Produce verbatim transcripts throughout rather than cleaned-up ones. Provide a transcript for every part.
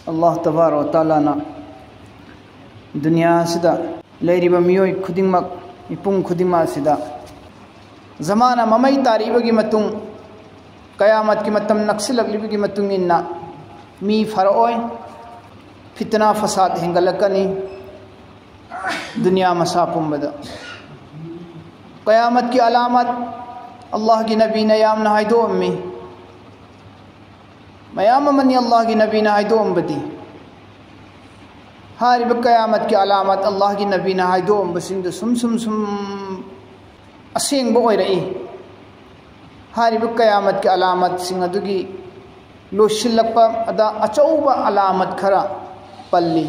ꯑꯜꯂꯥꯍ ꯇꯕꯥꯔꯛ ꯋ ꯇꯥꯂꯥꯅ ꯗꯨꯅꯤꯌꯥ ꯑꯁꯤꯗ ꯂꯩꯔꯤꯕ ꯃꯤꯑꯣꯏ ꯈꯨꯗꯤꯡꯃꯛ, ꯃꯤꯄꯨꯝ ꯈꯨꯗꯤꯡꯃꯛ ꯑꯁꯤꯗ ꯖꯃꯥꯅ ꯃꯃꯩ ꯇꯥꯔꯛꯏꯕꯒꯤ ꯃꯇꯨꯡ, ꯀꯌꯥꯃꯠꯀꯤ ꯃꯇꯝ ꯅꯛꯁꯤꯜꯂꯛꯂꯤꯕꯒꯤ ꯃꯇꯨꯡ ꯏꯟꯅ ꯃꯤ ꯐꯔꯛꯑꯣꯏ, ꯐꯤꯇꯅꯥ ꯐꯁꯥꯗ ꯍꯦꯟꯒꯠꯂꯛꯀꯅꯤ ꯗꯨꯅꯤꯌꯥ ꯃꯁꯥ ꯄꯨꯝꯕꯗ꯫ ꯀꯌꯥꯃꯠꯀꯤ ꯑꯂꯥꯃꯠ ꯑꯜꯂꯥꯍꯒꯤ ꯅꯕꯤꯅ ꯌꯥꯝꯅ ꯍꯥꯏꯗꯣꯛꯑꯝꯃꯤ꯫ ꯃꯌꯥꯝ ꯑꯃꯅꯤ ꯑꯜꯂꯥꯍꯒꯤ ꯅꯕꯤꯅ ꯍꯥꯏꯗꯣꯛꯑꯝꯕꯗꯤ꯫ ꯍꯥꯏꯔꯤꯕ ꯀꯌꯥꯃꯠꯀꯤ ꯑꯂꯥꯃꯠ ꯑꯜꯂꯥꯍꯒꯤ ꯅꯕꯤꯅ ꯍꯥꯏꯗꯣꯛꯑꯝꯕꯁꯤꯡꯗꯨ ꯁꯨꯝ ꯁꯨꯝ ꯁꯨꯝ ꯑꯁꯦꯡꯕ ꯑꯣꯏꯔꯛꯏ꯫ ꯍꯥꯏꯔꯤꯕ ꯀꯌꯥꯃꯠꯀꯤ ꯑꯂꯥꯃꯠꯁꯤꯡ ꯑꯗꯨꯒꯤ ꯂꯣꯏꯁꯤꯜꯂꯛꯄ ꯑꯗ ꯑꯆꯧꯕ ꯑꯂꯥꯃꯠ ꯈꯔ ꯄꯜꯂꯤ꯫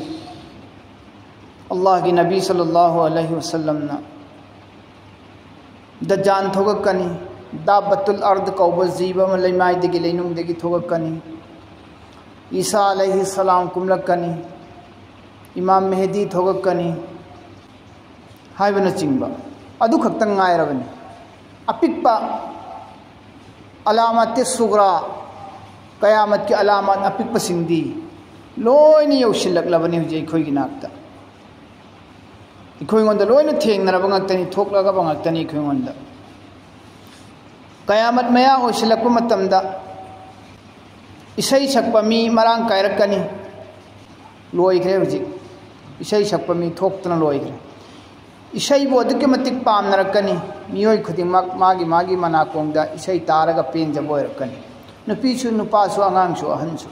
ꯑꯜꯂꯥꯍꯒꯤ ꯅꯕꯤ ꯁꯜꯂꯜꯂꯥꯍꯨ ꯑꯂꯩꯍꯤ ꯋꯁꯜꯂꯝꯅ ꯗꯖꯥꯟ ꯊꯣꯛꯂꯛꯀꯅꯤ, ꯗꯥꯕꯠꯇꯨꯜ ꯑꯔꯗ ꯀꯧꯕ ꯖꯤꯕ ꯑꯃ ꯂꯩꯃꯥꯏꯗꯒꯤ, ꯂꯩꯅꯨꯡꯗꯒꯤ ꯊꯣꯛꯂꯛꯀꯅꯤ, ꯏꯁꯥ ꯑꯂꯩꯍꯤ ꯁꯂꯥꯝ ꯀꯨꯝꯂꯛꯀꯅꯤ, ꯏꯃꯥꯝ ꯃꯦꯍꯗꯤ ꯊꯣꯛꯂꯛꯀꯅꯤ ꯍꯥꯏꯕꯅꯆꯤꯡꯕ꯫ ꯑꯗꯨ ꯈꯛꯇꯪ ꯉꯥꯏꯔꯕꯅꯤ꯫ ꯑꯄꯤꯛꯄ ꯑꯂꯥꯃꯠꯇꯤ ꯁꯨꯒ꯭ꯔꯥ, ꯀꯌꯥꯃꯠꯀꯤ ꯑꯂꯥꯃꯠ ꯑꯄꯤꯛꯄꯁꯤꯡꯗꯤ ꯂꯣꯏꯅ ꯌꯧꯁꯤꯜꯂꯛꯂꯕꯅꯤ ꯍꯧꯖꯤꯛ ꯑꯩꯈꯣꯏꯒꯤ ꯅꯥꯛꯇ꯫ ꯑꯩꯈꯣꯏꯉꯣꯟꯗ ꯂꯣꯏꯅ ꯊꯦꯡꯅꯔꯕ ꯉꯥꯛꯇꯅꯤ, ꯊꯣꯛꯂꯒꯕ ꯉꯥꯛꯇꯅꯤ ꯑꯩꯈꯣꯏꯉꯣꯟꯗ꯫ ꯀꯌꯥꯃꯠ ꯃꯌꯥ ꯑꯣꯏꯁꯤꯜꯂꯛꯄ ꯃꯇꯝꯗ ꯏꯁꯩ ꯁꯛꯄ ꯃꯤ ꯃꯔꯥꯡ ꯀꯥꯏꯔꯛꯀꯅꯤ꯫ ꯂꯣꯏꯈ꯭ꯔꯦ ꯍꯧꯖꯤꯛ꯫ ꯏꯁꯩ ꯁꯛꯄ ꯃꯤ ꯊꯣꯛꯇꯅ ꯂꯣꯏꯈ꯭ꯔꯦ꯫ ꯏꯁꯩꯕꯨ ꯑꯗꯨꯛꯀꯤ ꯃꯇꯤꯛ ꯄꯥꯝꯅꯔꯛꯀꯅꯤ꯫ ꯃꯤꯑꯣꯏ ꯈꯨꯗꯤꯡꯃꯛ ꯃꯥꯒꯤ ꯃꯥꯒꯤ ꯃꯅꯥꯀꯣꯡꯗ ꯏꯁꯩ ꯇꯥꯔꯒ ꯄꯦꯟꯖꯕ ꯑꯣꯏꯔꯛꯀꯅꯤ꯫ ꯅꯨꯄꯤꯁꯨ, ꯅꯨꯄꯥꯁꯨ, ꯑꯉꯥꯡꯁꯨ, ꯑꯍꯟꯁꯨ꯫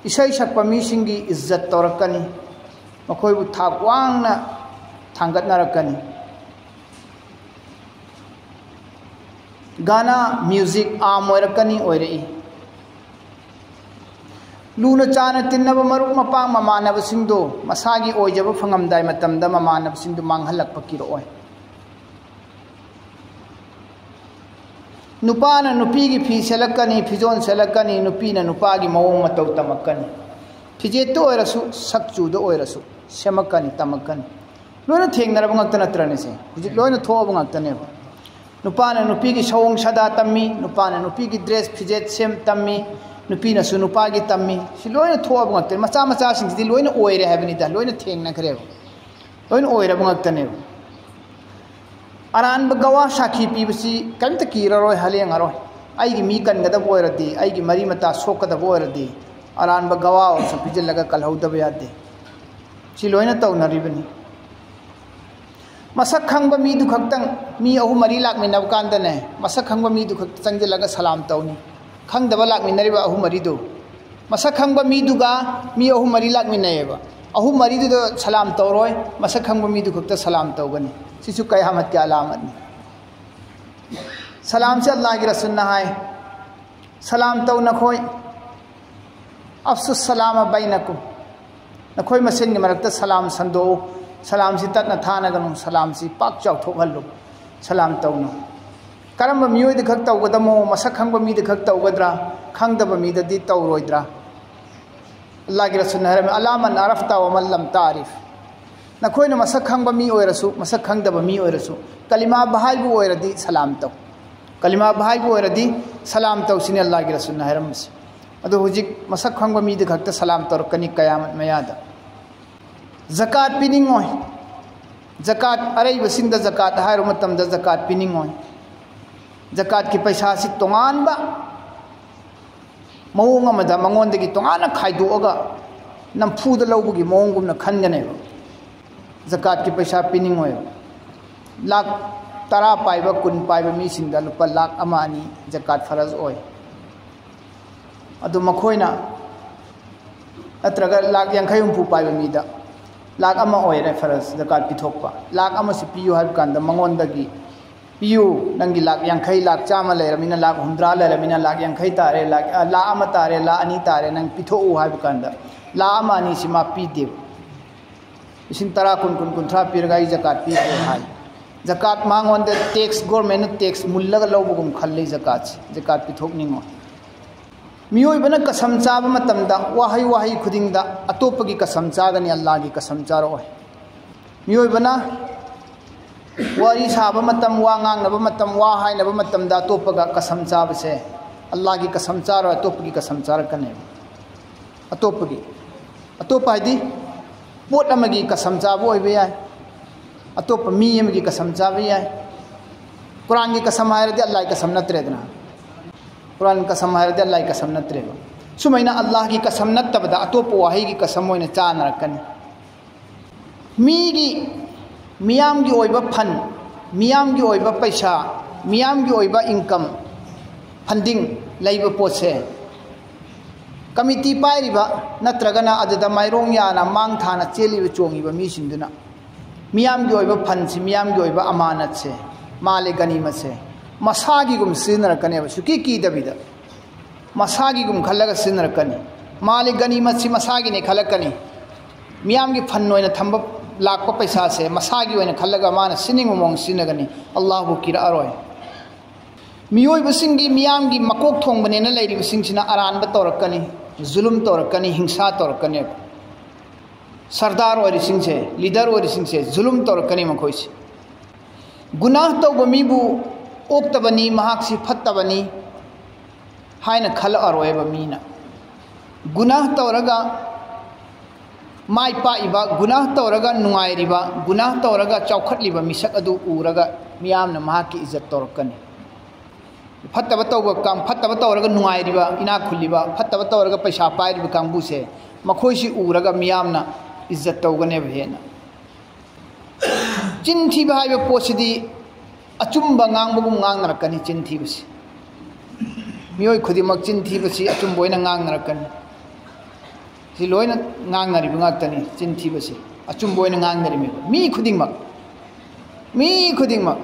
ꯏꯁꯩ ꯁꯛꯄ ꯃꯤꯁꯤꯡꯒꯤ ꯏꯖꯠ ꯇꯧꯔꯛꯀꯅꯤ꯫ ꯃꯈꯣꯏꯕꯨ ꯊꯥꯛ ꯋꯥꯡꯅ ꯊꯥꯡꯒꯠꯅꯔꯛꯀꯅꯤ꯫ ꯒꯥꯅꯥ, ꯃ꯭ꯌꯨꯖꯤꯛ ꯑꯥꯝ ꯑꯣꯏꯔꯛꯀꯅꯤ, ꯑꯣꯏꯔꯛꯏ꯫ ꯂꯨꯅ ꯆꯥꯟꯅ ꯇꯤꯟꯅꯕ ꯃꯔꯨꯞ ꯃꯄꯥꯡ ꯃꯃꯥꯟꯅꯕꯁꯤꯡꯗꯨ ꯃꯁꯥꯒꯤ ꯑꯣꯏꯖꯕ ꯐꯪꯉꯝꯗꯥꯏ ꯃꯇꯝꯗ ꯃꯃꯥꯟꯅꯕꯁꯤꯡꯗꯨ ꯃꯥꯡꯍꯜꯂꯛꯄ ꯀꯤꯔꯛꯑꯣꯏ꯫ ꯅꯨꯄꯥꯅ ꯅꯨꯄꯤꯒꯤ ꯐꯤ ꯁꯦꯠꯂꯛꯀꯅꯤ, ꯐꯤꯖꯣꯜ ꯁꯦꯠꯂꯛꯀꯅꯤ, ꯅꯨꯄꯤꯅ ꯅꯨꯄꯥꯒꯤ ꯃꯑꯣꯡ ꯃꯇꯧ ꯇꯝꯃꯛꯀꯅꯤ꯫ ꯐꯤꯖꯦꯠꯇ ꯑꯣꯏꯔꯁꯨ, ꯁꯛ ꯆꯨꯗ ꯑꯣꯏꯔꯁꯨ, ꯁꯦꯝꯃꯛꯀꯅꯤ, ꯇꯝꯃꯛꯀꯅꯤ꯫ ꯂꯣꯏꯅ ꯊꯦꯡꯅꯔꯕ ꯉꯥꯛꯇ ꯅꯠꯇ꯭ꯔꯅꯦ ꯁꯦ? ꯍꯧꯖꯤꯛ ꯂꯣꯏꯅ ꯊꯣꯛꯑꯕ ꯉꯥꯛꯇꯅꯦꯕ꯫ ꯅꯨꯄꯥꯅ ꯅꯨꯄꯤꯒꯤ ꯁꯑꯣꯡ ꯁꯥꯗꯥ ꯇꯝꯃꯤ, ꯅꯨꯄꯥꯅ ꯅꯨꯄꯤꯒꯤ ꯗ꯭ꯔꯦꯁ ꯐꯤꯖꯦꯠ ꯁꯦꯝ ꯇꯝꯃꯤ, ꯅꯨꯄꯤꯅꯁꯨ ꯅꯨꯄꯥꯒꯤ ꯇꯝꯃꯤ꯫ ꯁꯤ ꯂꯣꯏꯅ ꯊꯣꯛꯑꯕ ꯉꯥꯛꯇꯅꯤ꯫ ꯃꯆꯥ ꯃꯆꯥꯁꯤꯡꯁꯤꯗꯤ ꯂꯣꯏꯅ ꯑꯣꯏꯔꯦ ꯍꯥꯏꯕꯅꯤꯗ, ꯂꯣꯏꯅ ꯊꯦꯡꯅꯈ꯭ꯔꯦꯕ, ꯂꯣꯏꯅ ꯑꯣꯏꯔꯕ ꯉꯥꯛꯇꯅꯦꯕ꯫ ꯑꯔꯥꯟꯕ ꯒꯋꯥ ꯁꯥꯈꯤ ꯄꯤꯕꯁꯤ ꯀꯔꯤꯝꯇ ꯀꯤꯔꯔꯣꯏ, ꯍꯂꯦꯡꯉꯔꯣꯏ꯫ ꯑꯩꯒꯤ ꯃꯤ ꯀꯟꯒꯗꯕ ꯑꯣꯏꯔꯗꯤ, ꯑꯩꯒꯤ ꯃꯔꯤ ꯃꯇꯥ ꯁꯣꯛꯀꯗꯕ ꯑꯣꯏꯔꯗꯤ, ꯑꯔꯥꯟꯕ ꯒꯋꯥ ꯑꯣꯏꯔꯁꯨ ꯄꯤꯁꯤꯜꯂꯒ ꯀꯜꯍꯧꯗꯕ ꯌꯥꯗꯦ꯫ ꯁꯤ ꯂꯣꯏꯅ ꯇꯧꯅꯔꯤꯕꯅꯤ꯫ ꯃꯁꯛ ꯈꯪꯕ ꯃꯤꯗꯨ ꯈꯛꯇꯪ, ꯃꯤ ꯑꯍꯨꯝ ꯃꯔꯤ ꯂꯥꯛꯃꯤꯟꯅꯕ ꯀꯥꯟꯗꯅꯦ, ꯃꯁꯛ ꯈꯪꯕ ꯃꯤꯗꯨ ꯈꯛꯇ ꯆꯪꯁꯤꯜꯂꯒ ꯁꯂꯥꯝ ꯇꯧꯅꯤ꯫ ꯈꯪꯗꯕ ꯂꯥꯛꯃꯤꯟꯅꯔꯤꯕ ꯑꯍꯨꯝ ꯃꯔꯤꯗꯨ, ꯃꯁꯛ ꯈꯪꯕ ꯃꯤꯗꯨꯒ ꯃꯤ ꯑꯍꯨꯝ ꯃꯔꯤ ꯂꯥꯛꯃꯤꯟꯅꯩꯌꯦꯕ, ꯑꯍꯨꯝ ꯃꯔꯤꯗꯨꯗ ꯁꯂꯥꯝ ꯇꯧꯔꯣꯏ, ꯃꯁꯛ ꯈꯪꯕ ꯃꯤꯗꯨ ꯈꯛꯇ ꯁꯂꯥꯝ ꯇꯧꯒꯅꯤ꯫ ꯁꯤꯁꯨ ꯀꯌꯥꯃꯠꯀꯤ ꯑꯂꯥꯃꯠꯅꯤ꯫ ꯁꯂꯥꯝꯁꯤ ꯑꯜꯂꯥꯍꯒꯤ ꯔꯁꯨꯜꯅ ꯍꯥꯏ, ꯁꯂꯥꯝ ꯇꯧ ꯅꯈꯣꯏ, "ꯑꯐꯁꯨ ꯁꯂꯥꯃ ꯕꯩꯅꯀꯨꯝ", ꯅꯈꯣꯏ ꯃꯁꯦꯟꯒꯤ ꯃꯔꯛꯇ ꯁꯂꯥꯝ ꯁꯟꯗꯣꯛꯎ꯫ ꯁꯂꯥꯝꯁꯤ ꯇꯠꯅ ꯊꯥꯅꯒꯅꯨ, ꯁꯂꯥꯝꯁꯤ ꯄꯥꯛ ꯆꯥꯎꯊꯣꯛꯍꯜꯂꯨ꯫ ꯁꯂꯥꯝ ꯇꯧꯅꯨ꯫ ꯀꯔꯝꯕ ꯃꯤꯑꯣꯏꯗ ꯈꯛ ꯇꯧꯒꯗꯃꯣ? ꯃꯁꯛ ꯈꯪꯕ ꯃꯤꯗ ꯈꯛ ꯇꯧꯒꯗ꯭ꯔꯥ? ꯈꯪꯗꯕ ꯃꯤꯗꯗꯤ ꯇꯧꯔꯣꯏꯗ꯭ꯔꯥ? ꯑꯜꯂꯥꯍꯒꯤ ꯔꯁꯨꯜꯅ ꯍꯥꯏꯔꯝꯃꯤ, "ꯑꯂꯥ ꯃꯟ ꯑꯔꯐꯇ ꯋꯥ ꯃꯟ ꯂꯝ ꯇꯥꯔꯤꯐ", ꯅꯈꯣꯏꯅ ꯃꯁꯛ ꯈꯪꯕ ꯃꯤ ꯑꯣꯏꯔꯁꯨ, ꯃꯁꯛ ꯈꯪꯗꯕ ꯃꯤ ꯑꯣꯏꯔꯁꯨ, ꯀꯂꯤꯃꯥ ꯚꯥꯏꯕꯨ ꯑꯣꯏꯔꯗꯤ ꯁꯂꯥꯝ ꯇꯧ꯫ ꯀꯂꯤꯃꯥ ꯚꯥꯏꯕꯨ ꯑꯣꯏꯔꯗꯤ ꯁꯂꯥꯝ ꯇꯧꯁꯤꯅꯤ, ꯑꯜꯂꯥꯍꯒꯤ ꯔꯁꯨꯜꯅ ꯍꯥꯏꯔꯝꯕꯁꯦ꯫ ꯑꯗꯣ ꯍꯧꯖꯤꯛ ꯃꯁꯛ ꯈꯪꯕ ꯃꯤꯗ ꯈꯛꯇ ꯁꯂꯥꯝ ꯇꯧꯔꯛꯀꯅꯤ ꯀꯌꯥꯃꯠ ꯃꯌꯥꯗ꯫ ꯖꯀꯥꯠ ꯄꯤꯅꯤꯡꯉꯣꯏ꯫ ꯖꯀꯥꯠ, ꯑꯔꯩꯕꯁꯤꯡꯗ ꯖꯀꯥꯠ ꯍꯥꯏꯔꯨ ꯃꯇꯝꯗ ꯖꯀꯥꯠ ꯄꯤꯅꯤꯡꯉꯣꯏ꯫ ꯖꯀꯥꯠꯀꯤ ꯄꯩꯁꯥꯁꯤ ꯇꯣꯉꯥꯟꯕ ꯃꯑꯣꯡ ꯑꯃꯗ ꯃꯉꯣꯟꯗꯒꯤ ꯇꯣꯉꯥꯟꯅ ꯈꯥꯏꯗꯣꯛꯑꯒ ꯅꯝꯐꯨꯗ ꯂꯧꯕꯒꯤ ꯃꯑꯣꯡꯒꯨꯝꯅ ꯈꯟꯒꯅꯦꯕ꯫ ꯖꯀꯥꯠꯀꯤ ꯄꯩꯁꯥ ꯄꯤꯅꯤꯡꯉꯣꯏꯕ꯫ ꯂꯥꯛ ꯇꯔꯥ ꯄꯥꯏꯕ, ꯀꯨꯟ ꯄꯥꯏꯕ ꯃꯤꯁꯤꯡꯗ ꯂꯨꯄꯥ ꯂꯥꯛ ꯑꯃ ꯑꯅꯤ ꯖꯀꯥꯠ ꯐꯔꯖ ꯑꯣꯏ꯫ ꯑꯗꯨ ꯃꯈꯣꯏꯅ, ꯅꯠꯇ꯭ꯔꯒ ꯂꯥꯛ ꯌꯥꯡꯈꯩ ꯍꯨꯝꯐꯨ ꯄꯥꯏꯕ ꯃꯤꯗ ꯂꯥꯛ ꯑꯃ ꯑꯣꯏꯔꯦ ꯐꯔꯖ ꯖꯀꯥꯠ ꯄꯤꯊꯣꯛꯄ꯫ ꯂꯥꯛ ꯑꯃꯁꯤ ꯄꯤꯌꯨ ꯍꯥꯏꯕ ꯀꯥꯟꯗ ꯃꯉꯣꯟꯗꯒꯤ ꯄꯤꯌꯨ, ꯅꯪꯒꯤ ꯂꯥꯛ ꯌꯥꯡꯈꯩ, ꯂꯥꯛ ꯆꯥꯝꯃ ꯂꯩꯔꯃꯤꯅ, ꯂꯥꯛ ꯍꯨꯝꯗ꯭ꯔꯥ ꯂꯩꯔꯃꯤꯅ, ꯂꯥꯛ ꯌꯥꯡꯈꯩ ꯇꯥꯔꯦ, ꯂꯥꯛ, ꯑ, ꯂꯥꯛ ꯑꯃ ꯇꯥꯔꯦ, ꯂꯥꯛ ꯑꯅꯤ ꯇꯥꯔꯦ, ꯅꯪ ꯄꯤꯊꯣꯛꯎ ꯍꯥꯏꯕ ꯀꯥꯟꯗ ꯂꯥꯛ ꯑꯃ ꯑꯅꯤꯁꯤ ꯃꯥ ꯄꯤꯗꯦꯕ꯫ ꯂꯤꯁꯤꯡ ꯇꯔꯥ, ꯀꯨꯟ, ꯀꯨꯟ, ꯀꯨꯟꯊ꯭ꯔꯥ ꯄꯤꯔꯒ ꯑꯩ ꯖꯀꯥꯠ ꯄꯤꯈ꯭ꯔꯦ ꯍꯥꯏ꯫ ꯖꯀꯥꯠ ꯃꯉꯣꯟꯗ ꯇꯦꯛꯁ, ꯒꯣꯔꯃꯦꯟꯅ ꯇꯦꯛꯁ ꯃꯨꯜꯂꯒ ꯂꯧꯕꯒꯨꯝ ꯈꯜꯂꯤ ꯖꯀꯥꯠꯁꯤ꯫ ꯖꯀꯥꯠ ꯄꯤꯊꯣꯛꯅꯤꯡꯉꯣꯏ꯫ ꯃꯤꯑꯣꯏꯕꯅ ꯀꯁꯝ ꯆꯥꯕ ꯃꯇꯝꯗ ꯋꯥꯍꯩ, ꯋꯥꯍꯩ ꯈꯨꯗꯤꯡꯗ ꯑꯇꯣꯞꯄꯒꯤ ꯀꯁꯝ ꯆꯥꯒꯅꯤ, ꯑꯜꯂꯥꯍꯒꯤ ꯀꯁꯝ ꯆꯥꯔꯛꯑꯣꯏ꯫ ꯃꯤꯑꯣꯏꯕꯅ ꯋꯥꯔꯤ ꯁꯥꯕ ꯃꯇꯝ, ꯋꯥ ꯉꯥꯡꯅꯕ ꯃꯇꯝ, ꯋꯥ ꯍꯥꯏꯅꯕ ꯃꯇꯝꯗ ꯑꯇꯣꯞꯄꯒ ꯀꯁꯝ ꯆꯥꯕꯁꯦ ꯑꯜꯂꯥꯍꯒꯤ ꯀꯁꯝ ꯆꯥꯔꯣꯏ, ꯑꯇꯣꯞꯄꯒꯤ ꯀꯁꯝ ꯆꯥꯔꯛꯀꯅꯦꯕ꯫ ꯑꯇꯣꯞꯄꯒꯤ, ꯑꯇꯣꯞꯄ ꯍꯥꯏꯗꯤ ꯄꯣꯠ ꯑꯃꯒꯤ ꯀꯁꯝ ꯆꯥꯕ ꯑꯣꯏꯕ ꯌꯥꯏ, ꯑꯇꯣꯞꯄ ꯃꯤ ꯑꯃꯒꯤ ꯀꯁꯝ ꯆꯥꯕ ꯌꯥꯏ꯫ ꯀꯨꯔꯥꯟꯒꯤ ꯀꯁꯝ ꯍꯥꯏꯔꯗꯤ ꯑꯜꯂꯥꯍꯒꯤ ꯀꯁꯝ ꯅꯠꯇ꯭ꯔꯦꯗꯅ꯫ ꯀꯨꯔꯥꯟ ꯀꯁꯝ ꯍꯥꯏꯔꯗꯤ ꯑꯜꯂꯥꯍꯒꯤ ꯀꯁꯝ ꯅꯠꯇ꯭ꯔꯦꯕ꯫ ꯁꯨꯃꯥꯏꯅ ꯑꯜꯂꯥꯍꯒꯤ ꯀꯁꯝ ꯅꯠꯇꯕꯗ ꯑꯇꯣꯞꯄ ꯋꯥꯍꯩꯒꯤ ꯀꯁꯝ ꯑꯣꯏꯅ ꯆꯥꯅꯔꯛꯀꯅꯤ꯫ ꯃꯤꯒꯤ, ꯃꯤꯌꯥꯝꯒꯤ ꯑꯣꯏꯕ ꯐꯟ, ꯃꯤꯌꯥꯝꯒꯤ ꯑꯣꯏꯕ ꯄꯩꯁꯥ, ꯃꯤꯌꯥꯝꯒꯤ ꯑꯣꯏꯕ ꯏꯟꯀꯝ, ꯐꯟꯗꯤꯡ ꯂꯩꯕ ꯄꯣꯠꯁꯦ, ꯀꯃꯤꯇꯤ ꯄꯥꯏꯔꯤꯕ ꯅꯠꯇ꯭ꯔꯒꯅ ꯑꯗꯨꯗ ꯃꯥꯏꯔꯣꯡ ꯌꯥꯅ ꯃꯥꯡ ꯊꯥꯅ ꯆꯦꯜꯂꯤꯕ, ꯆꯣꯡꯉꯤꯕ ꯃꯤꯁꯤꯡꯗꯨꯅ ꯃꯤꯌꯥꯝꯒꯤ ꯑꯣꯏꯕ ꯐꯟꯁꯤ, ꯃꯤꯌꯥꯝꯒꯤ ꯑꯣꯏꯕ ꯑꯃꯥꯅꯠꯁꯦ, ꯃꯥꯂꯦ ꯒꯅꯤꯃꯠꯁꯦ ꯃꯁꯥꯒꯤꯒꯨꯝ ꯁꯤꯖꯤꯟꯅꯔꯛꯀꯅꯦꯕ, ꯁꯨꯀꯤ ꯀꯤꯗꯕꯤꯗ꯫ ꯃꯁꯥꯒꯤꯒꯨꯝ ꯈꯜꯂꯒ ꯁꯤꯖꯤꯟꯅꯔꯛꯀꯅꯤ꯫ ꯃꯥꯂꯦ ꯒꯅꯤꯃꯠꯁꯤ ꯃꯁꯥꯒꯤꯅꯦ ꯈꯜꯂꯛꯀꯅꯤ꯫ ꯃꯤꯌꯥꯝꯒꯤ ꯐꯟ ꯑꯣꯏꯅ ꯊꯝꯕ, ꯂꯥꯛꯄ ꯄꯩꯁꯥꯁꯦ ꯃꯁꯥꯒꯤ ꯑꯣꯏꯅ ꯈꯜꯂꯒ ꯃꯥꯅ ꯁꯤꯖꯤꯟꯅꯤꯡꯕ ꯃꯑꯣꯡ ꯁꯤꯖꯤꯟꯅꯒꯅꯤ꯫ ꯑꯜꯂꯥꯍꯕꯨ ꯀꯤꯔꯛꯑꯔꯣꯏ꯫ ꯃꯤꯑꯣꯏꯕꯁꯤꯡꯒꯤ, ꯃꯤꯌꯥꯝꯒꯤ ꯃꯀꯣꯛ ꯊꯣꯡꯕꯅꯦꯅ ꯂꯩꯔꯤꯕꯁꯤꯡꯁꯤꯅ ꯑꯔꯥꯟꯕ ꯇꯧꯔꯛꯀꯅꯤ, ꯖꯨꯂꯨꯝ ꯇꯧꯔꯛꯀꯅꯤ, ꯍꯤꯡꯁꯥ ꯇꯧꯔꯛꯀꯅꯦꯕ꯫ ꯁꯔꯗꯥꯔ ꯑꯣꯏꯔꯤꯁꯤꯡꯁꯦ, ꯂꯤꯗꯔ ꯑꯣꯏꯔꯤꯁꯤꯡꯁꯦ ꯖꯨꯂꯨꯝ ꯇꯧꯔꯛꯀꯅꯤ ꯃꯈꯣꯏꯁꯦ꯫ ꯒꯨꯅꯥꯍ ꯇꯧꯕ ꯃꯤꯕꯨ ꯑꯣꯛꯇꯕꯅꯤ, ꯃꯍꯥꯛꯁꯤ ꯐꯠꯇꯕꯅꯤ ꯍꯥꯏꯅ ꯈꯜꯂꯛꯑꯔꯣꯏꯕ ꯃꯤꯅ꯫ ꯒꯨꯅꯥꯍ ꯇꯧꯔꯒ ꯃꯥꯏ ꯄꯥꯛꯏꯕ, ꯒꯨꯅꯥꯍ ꯇꯧꯔꯒ ꯅꯨꯡꯉꯥꯏꯔꯤꯕ, ꯒꯨꯅꯥꯍ ꯇꯧꯔꯒ ꯆꯥꯎꯈꯠꯂꯤꯕ ꯃꯤꯁꯛ ꯑꯗꯨ ꯎꯔꯒ ꯃꯤꯌꯥꯝꯅ ꯃꯍꯥꯛꯀꯤ ꯏꯖꯠ ꯇꯧꯔꯛꯀꯅꯤ꯫ ꯐꯠꯇꯕ ꯇꯧꯕ ꯀꯥꯡ-, ꯐꯠꯇꯕ ꯇꯧꯔꯒ ꯅꯨꯡꯉꯥꯏꯔꯤꯕ, ꯏꯅꯥꯛ ꯈꯨꯜꯂꯤꯕ, ꯐꯠꯇꯕ ꯇꯧꯔꯒ ꯄꯩꯁꯥ ꯄꯥꯏꯔꯤꯕ ꯀꯥꯡꯕꯨꯁꯦ, ꯃꯈꯣꯏꯁꯤ ꯎꯔꯒ ꯃꯤꯌꯥꯝꯅ ꯏꯖꯠ ꯇꯧꯒꯅꯦꯕ ꯍꯦꯟꯅ꯫ ꯆꯤꯟ ꯊꯤꯕ ꯍꯥꯏꯕ ꯄꯣꯠꯁꯤꯗꯤ ꯑꯆꯨꯝꯕ ꯉꯥꯡꯕꯒꯨꯝ ꯉꯥꯡꯅꯔꯛꯀꯅꯤ꯫ ꯆꯤꯟ ꯊꯤꯕꯁꯤ, ꯃꯤꯑꯣꯏ ꯈꯨꯗꯤꯡꯃꯛ ꯆꯤꯟ ꯊꯤꯕꯁꯤ ꯑꯆꯨꯝꯕ ꯑꯣꯏꯅ ꯉꯥꯡꯅꯔꯛꯀꯅꯤ꯫ ꯁꯤ ꯂꯣꯏꯅ ꯉꯥꯡꯅꯔꯤꯕ ꯉꯥꯛꯇꯅꯤ꯫ ꯆꯤꯟ ꯊꯤꯕꯁꯤ ꯑꯆꯨꯝꯕ ꯑꯣꯏꯅ ꯉꯥꯡꯅꯔꯤꯃꯦꯕ, ꯃꯤ ꯈꯨꯗꯤꯡꯃꯛ, ꯃꯤ ꯈꯨꯗꯤꯡꯃꯛ꯫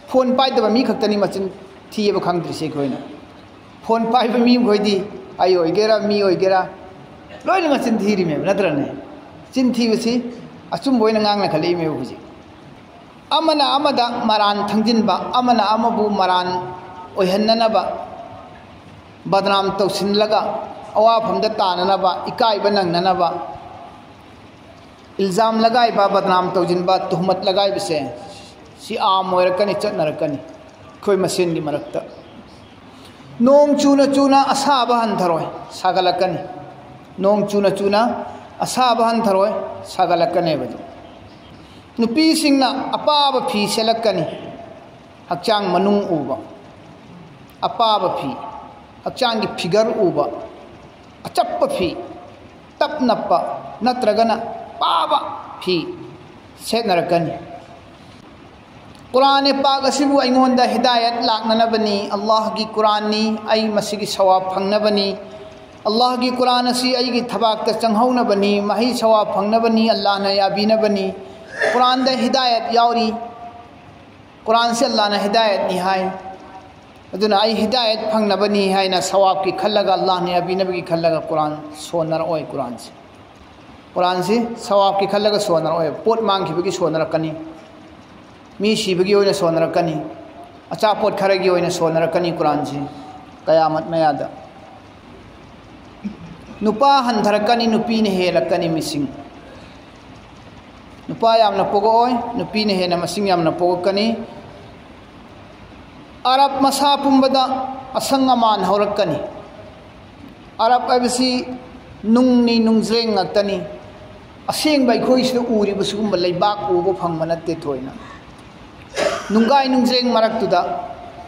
ꯐꯣꯟ ꯄꯥꯏꯗꯕ ꯃꯤ ꯈꯛꯇꯅꯤ ꯃꯆꯤꯟ ꯊꯤꯑꯕ ꯈꯪꯗ꯭ꯔꯤꯁꯦ ꯑꯩꯈꯣꯏꯅ꯫ ꯐꯣꯟ ꯄꯥꯏꯕ ꯃꯤ ꯃꯈꯣꯏꯗꯤ, ꯑꯩ ꯑꯣꯏꯒꯦꯔꯥ, ꯃꯤ ꯑꯣꯏꯒꯦꯔꯥ, ꯂꯣꯏꯅ ꯃꯆꯤꯟ ꯊꯤꯔꯤꯃꯦꯕ, ꯅꯠꯇ꯭ꯔꯅꯦ? ꯆꯤꯟ ꯊꯤꯕꯁꯤ ꯑꯆꯨꯝꯕ ꯑꯣꯏꯅ ꯉꯥꯡꯅꯈꯠꯂꯛꯏꯃꯦꯕ ꯍꯧꯖꯤꯛ꯫ ꯑꯃꯅ ꯑꯃꯗ ꯃꯔꯥꯟ ꯊꯪꯖꯤꯟꯕ, ꯑꯃꯅ ꯑꯃꯕꯨ ꯃꯔꯥꯟ ꯑꯣꯏꯍꯟꯅꯅꯕ, ꯕꯗꯅꯥꯝ ꯇꯧꯁꯤꯜꯂꯒ, ꯑꯋꯥꯐꯝꯗ ꯇꯥꯅꯅꯕ, ꯏꯀꯥꯏꯕ ꯅꯪꯅꯅꯕ, ꯏꯜꯖꯥꯝ ꯂꯒꯥꯏꯕ, ꯕꯗꯅꯥꯝ ꯇꯧꯁꯤꯟꯕ, ꯇꯨꯍꯃꯠ ꯂꯒꯥꯏꯕꯁꯦ, ꯁꯤ ꯑꯥꯝ ꯑꯣꯏꯔꯛꯀꯅꯤ, ꯆꯠꯅꯔꯛꯀꯅꯤ ꯑꯩꯈꯣꯏ ꯃꯁꯦꯟꯒꯤ ꯃꯔꯛꯇ꯫ ꯅꯣꯡ ꯆꯨꯅ ꯆꯨꯅ ꯑꯁꯥꯕ ꯍꯟꯊꯔꯣꯏ, ꯁꯥꯒꯠꯂꯛꯀꯅꯤ꯫ ꯅꯣꯡ ꯆꯨꯅ ꯆꯨꯅ ꯑꯁꯥꯕ ꯍꯟꯊꯔꯣꯏ, ꯁꯥꯒꯠꯂꯛꯀꯅꯦꯕ ꯑꯗꯨ꯫ ꯅꯨꯄꯤꯁꯤꯡꯅ ꯑꯄꯥꯕ ꯐꯤ ꯁꯦꯠꯂꯛꯀꯅꯤ, ꯍꯛꯆꯥꯡ ꯃꯅꯨꯡ ꯎꯕ ꯑꯄꯥꯕ ꯐꯤ, ꯍꯛꯆꯥꯡꯒꯤ ꯐꯤꯒꯔ ꯎꯕ ꯑꯆꯞꯄ ꯐꯤ, ꯇꯞ ꯅꯞꯄ ꯅꯠꯇ꯭ꯔꯒꯅ ꯄꯥꯕ ꯐꯤ ꯁꯦꯠꯅꯔꯛꯀꯅꯤ꯫ ꯀꯨꯔꯥꯟ ꯄꯥꯛ ꯑꯁꯤꯕꯨ ꯑꯩꯉꯣꯟꯗ ꯍꯤꯗꯥꯌꯠ ꯂꯥꯛꯅꯅꯕꯅꯤ꯫ ꯑꯜꯂꯥꯍꯒꯤ ꯀꯨꯔꯥꯟꯅꯤ, ꯑꯩ ꯃꯁꯤꯒꯤ ꯁꯋꯥꯕ ꯐꯪꯅꯕꯅꯤ꯫ ꯑꯜꯂꯥꯍꯒꯤ ꯀꯨꯔꯥꯟ ꯑꯁꯤ ꯑꯩꯒꯤ ꯊꯕꯥꯛꯇ ꯆꯪꯍꯧꯅꯕꯅꯤ, ꯃꯍꯩ ꯁꯋꯥꯕ ꯐꯪꯅꯕꯅꯤ, ꯑꯜꯂꯥꯍꯅ ꯌꯥꯕꯤꯅꯕꯅꯤ꯫ ꯀꯨꯔꯥꯟꯗ ꯍꯤꯗꯥꯌꯠ ꯌꯥꯎꯔꯤ꯫ ꯀꯨꯔꯥꯟꯁꯤ ꯑꯜꯂꯥꯍꯅ ꯍꯤꯗꯥꯌꯠꯅꯤ ꯍꯥꯏ꯫ ꯑꯗꯨꯅ ꯑꯩ ꯍꯤꯗꯥꯌꯠ ꯐꯪꯅꯕꯅꯤ ꯍꯥꯏꯅ ꯁꯋꯥꯕꯀꯤ ꯈꯜꯂꯒ, ꯑꯜꯂꯥꯍꯅ ꯌꯥꯕꯤꯅꯕꯒꯤ ꯈꯜꯂꯒ ꯀꯨꯔꯥꯟ ꯁꯣꯟꯅꯔꯛꯑꯣꯏ꯫ ꯀꯨꯔꯥꯟꯁꯤ, ꯀꯨꯔꯥꯟꯁꯤ ꯁꯋꯥꯕꯀꯤ ꯈꯜꯂꯒ ꯁꯣꯟꯅꯔꯛꯑꯣꯏ꯫ ꯄꯣꯠ ꯃꯥꯡꯈꯤꯕꯒꯤ ꯁꯣꯟꯅꯔꯛꯀꯅꯤ, ꯃꯤ ꯁꯤꯕꯒꯤ ꯑꯣꯏꯅ ꯁꯣꯟꯅꯔꯛꯀꯅꯤ, ꯑꯆꯥꯄꯣꯠ ꯈꯔꯒꯤ ꯑꯣꯏꯅ ꯁꯣꯟꯅꯔꯛꯀꯅꯤ꯫ ꯀꯨꯔꯥꯟꯁꯤ ꯀꯌꯥꯃꯠ ꯃꯌꯥꯗ ꯅꯨꯄꯥ ꯍꯟꯊꯔꯛꯀꯅꯤ, ꯅꯨꯄꯤꯅ ꯍꯦꯜꯂꯛꯀꯅꯤ ꯃꯤꯁꯤꯡ꯫ ꯅꯨꯄꯥ ꯌꯥꯝꯅ ꯄꯣꯛꯂꯛꯑꯣꯏ, ꯅꯨꯄꯤꯅ ꯍꯦꯟꯅ ꯃꯁꯤꯡ ꯌꯥꯝꯅ ꯄꯣꯛꯂꯛꯀꯅꯤ꯫ ꯑꯔꯕ ꯃꯁꯥ ꯄꯨꯝꯕꯗ ꯑꯁꯪ ꯑꯃꯥꯟ ꯍꯧꯔꯛꯀꯅꯤ꯫ ꯑꯔꯕ ꯍꯥꯏꯕꯁꯤ ꯅꯨꯡꯅꯤ, ꯅꯨꯡꯖ꯭ꯔꯦꯡ ꯉꯥꯛꯇꯅꯤ꯫ ꯑꯁꯦꯡꯕ ꯑꯩꯈꯣꯏꯁꯤꯗ ꯎꯔꯤꯕ ꯁꯤꯒꯨꯝꯕ ꯂꯩꯕꯥꯛ ꯎꯕ ꯐꯪꯕ ꯅꯠꯇꯦ ꯊꯣꯏꯅ꯫ ꯅꯨꯡꯒꯥꯏ ꯅꯨꯡꯖ꯭ꯔꯦꯡ ꯃꯔꯛꯇꯨꯗ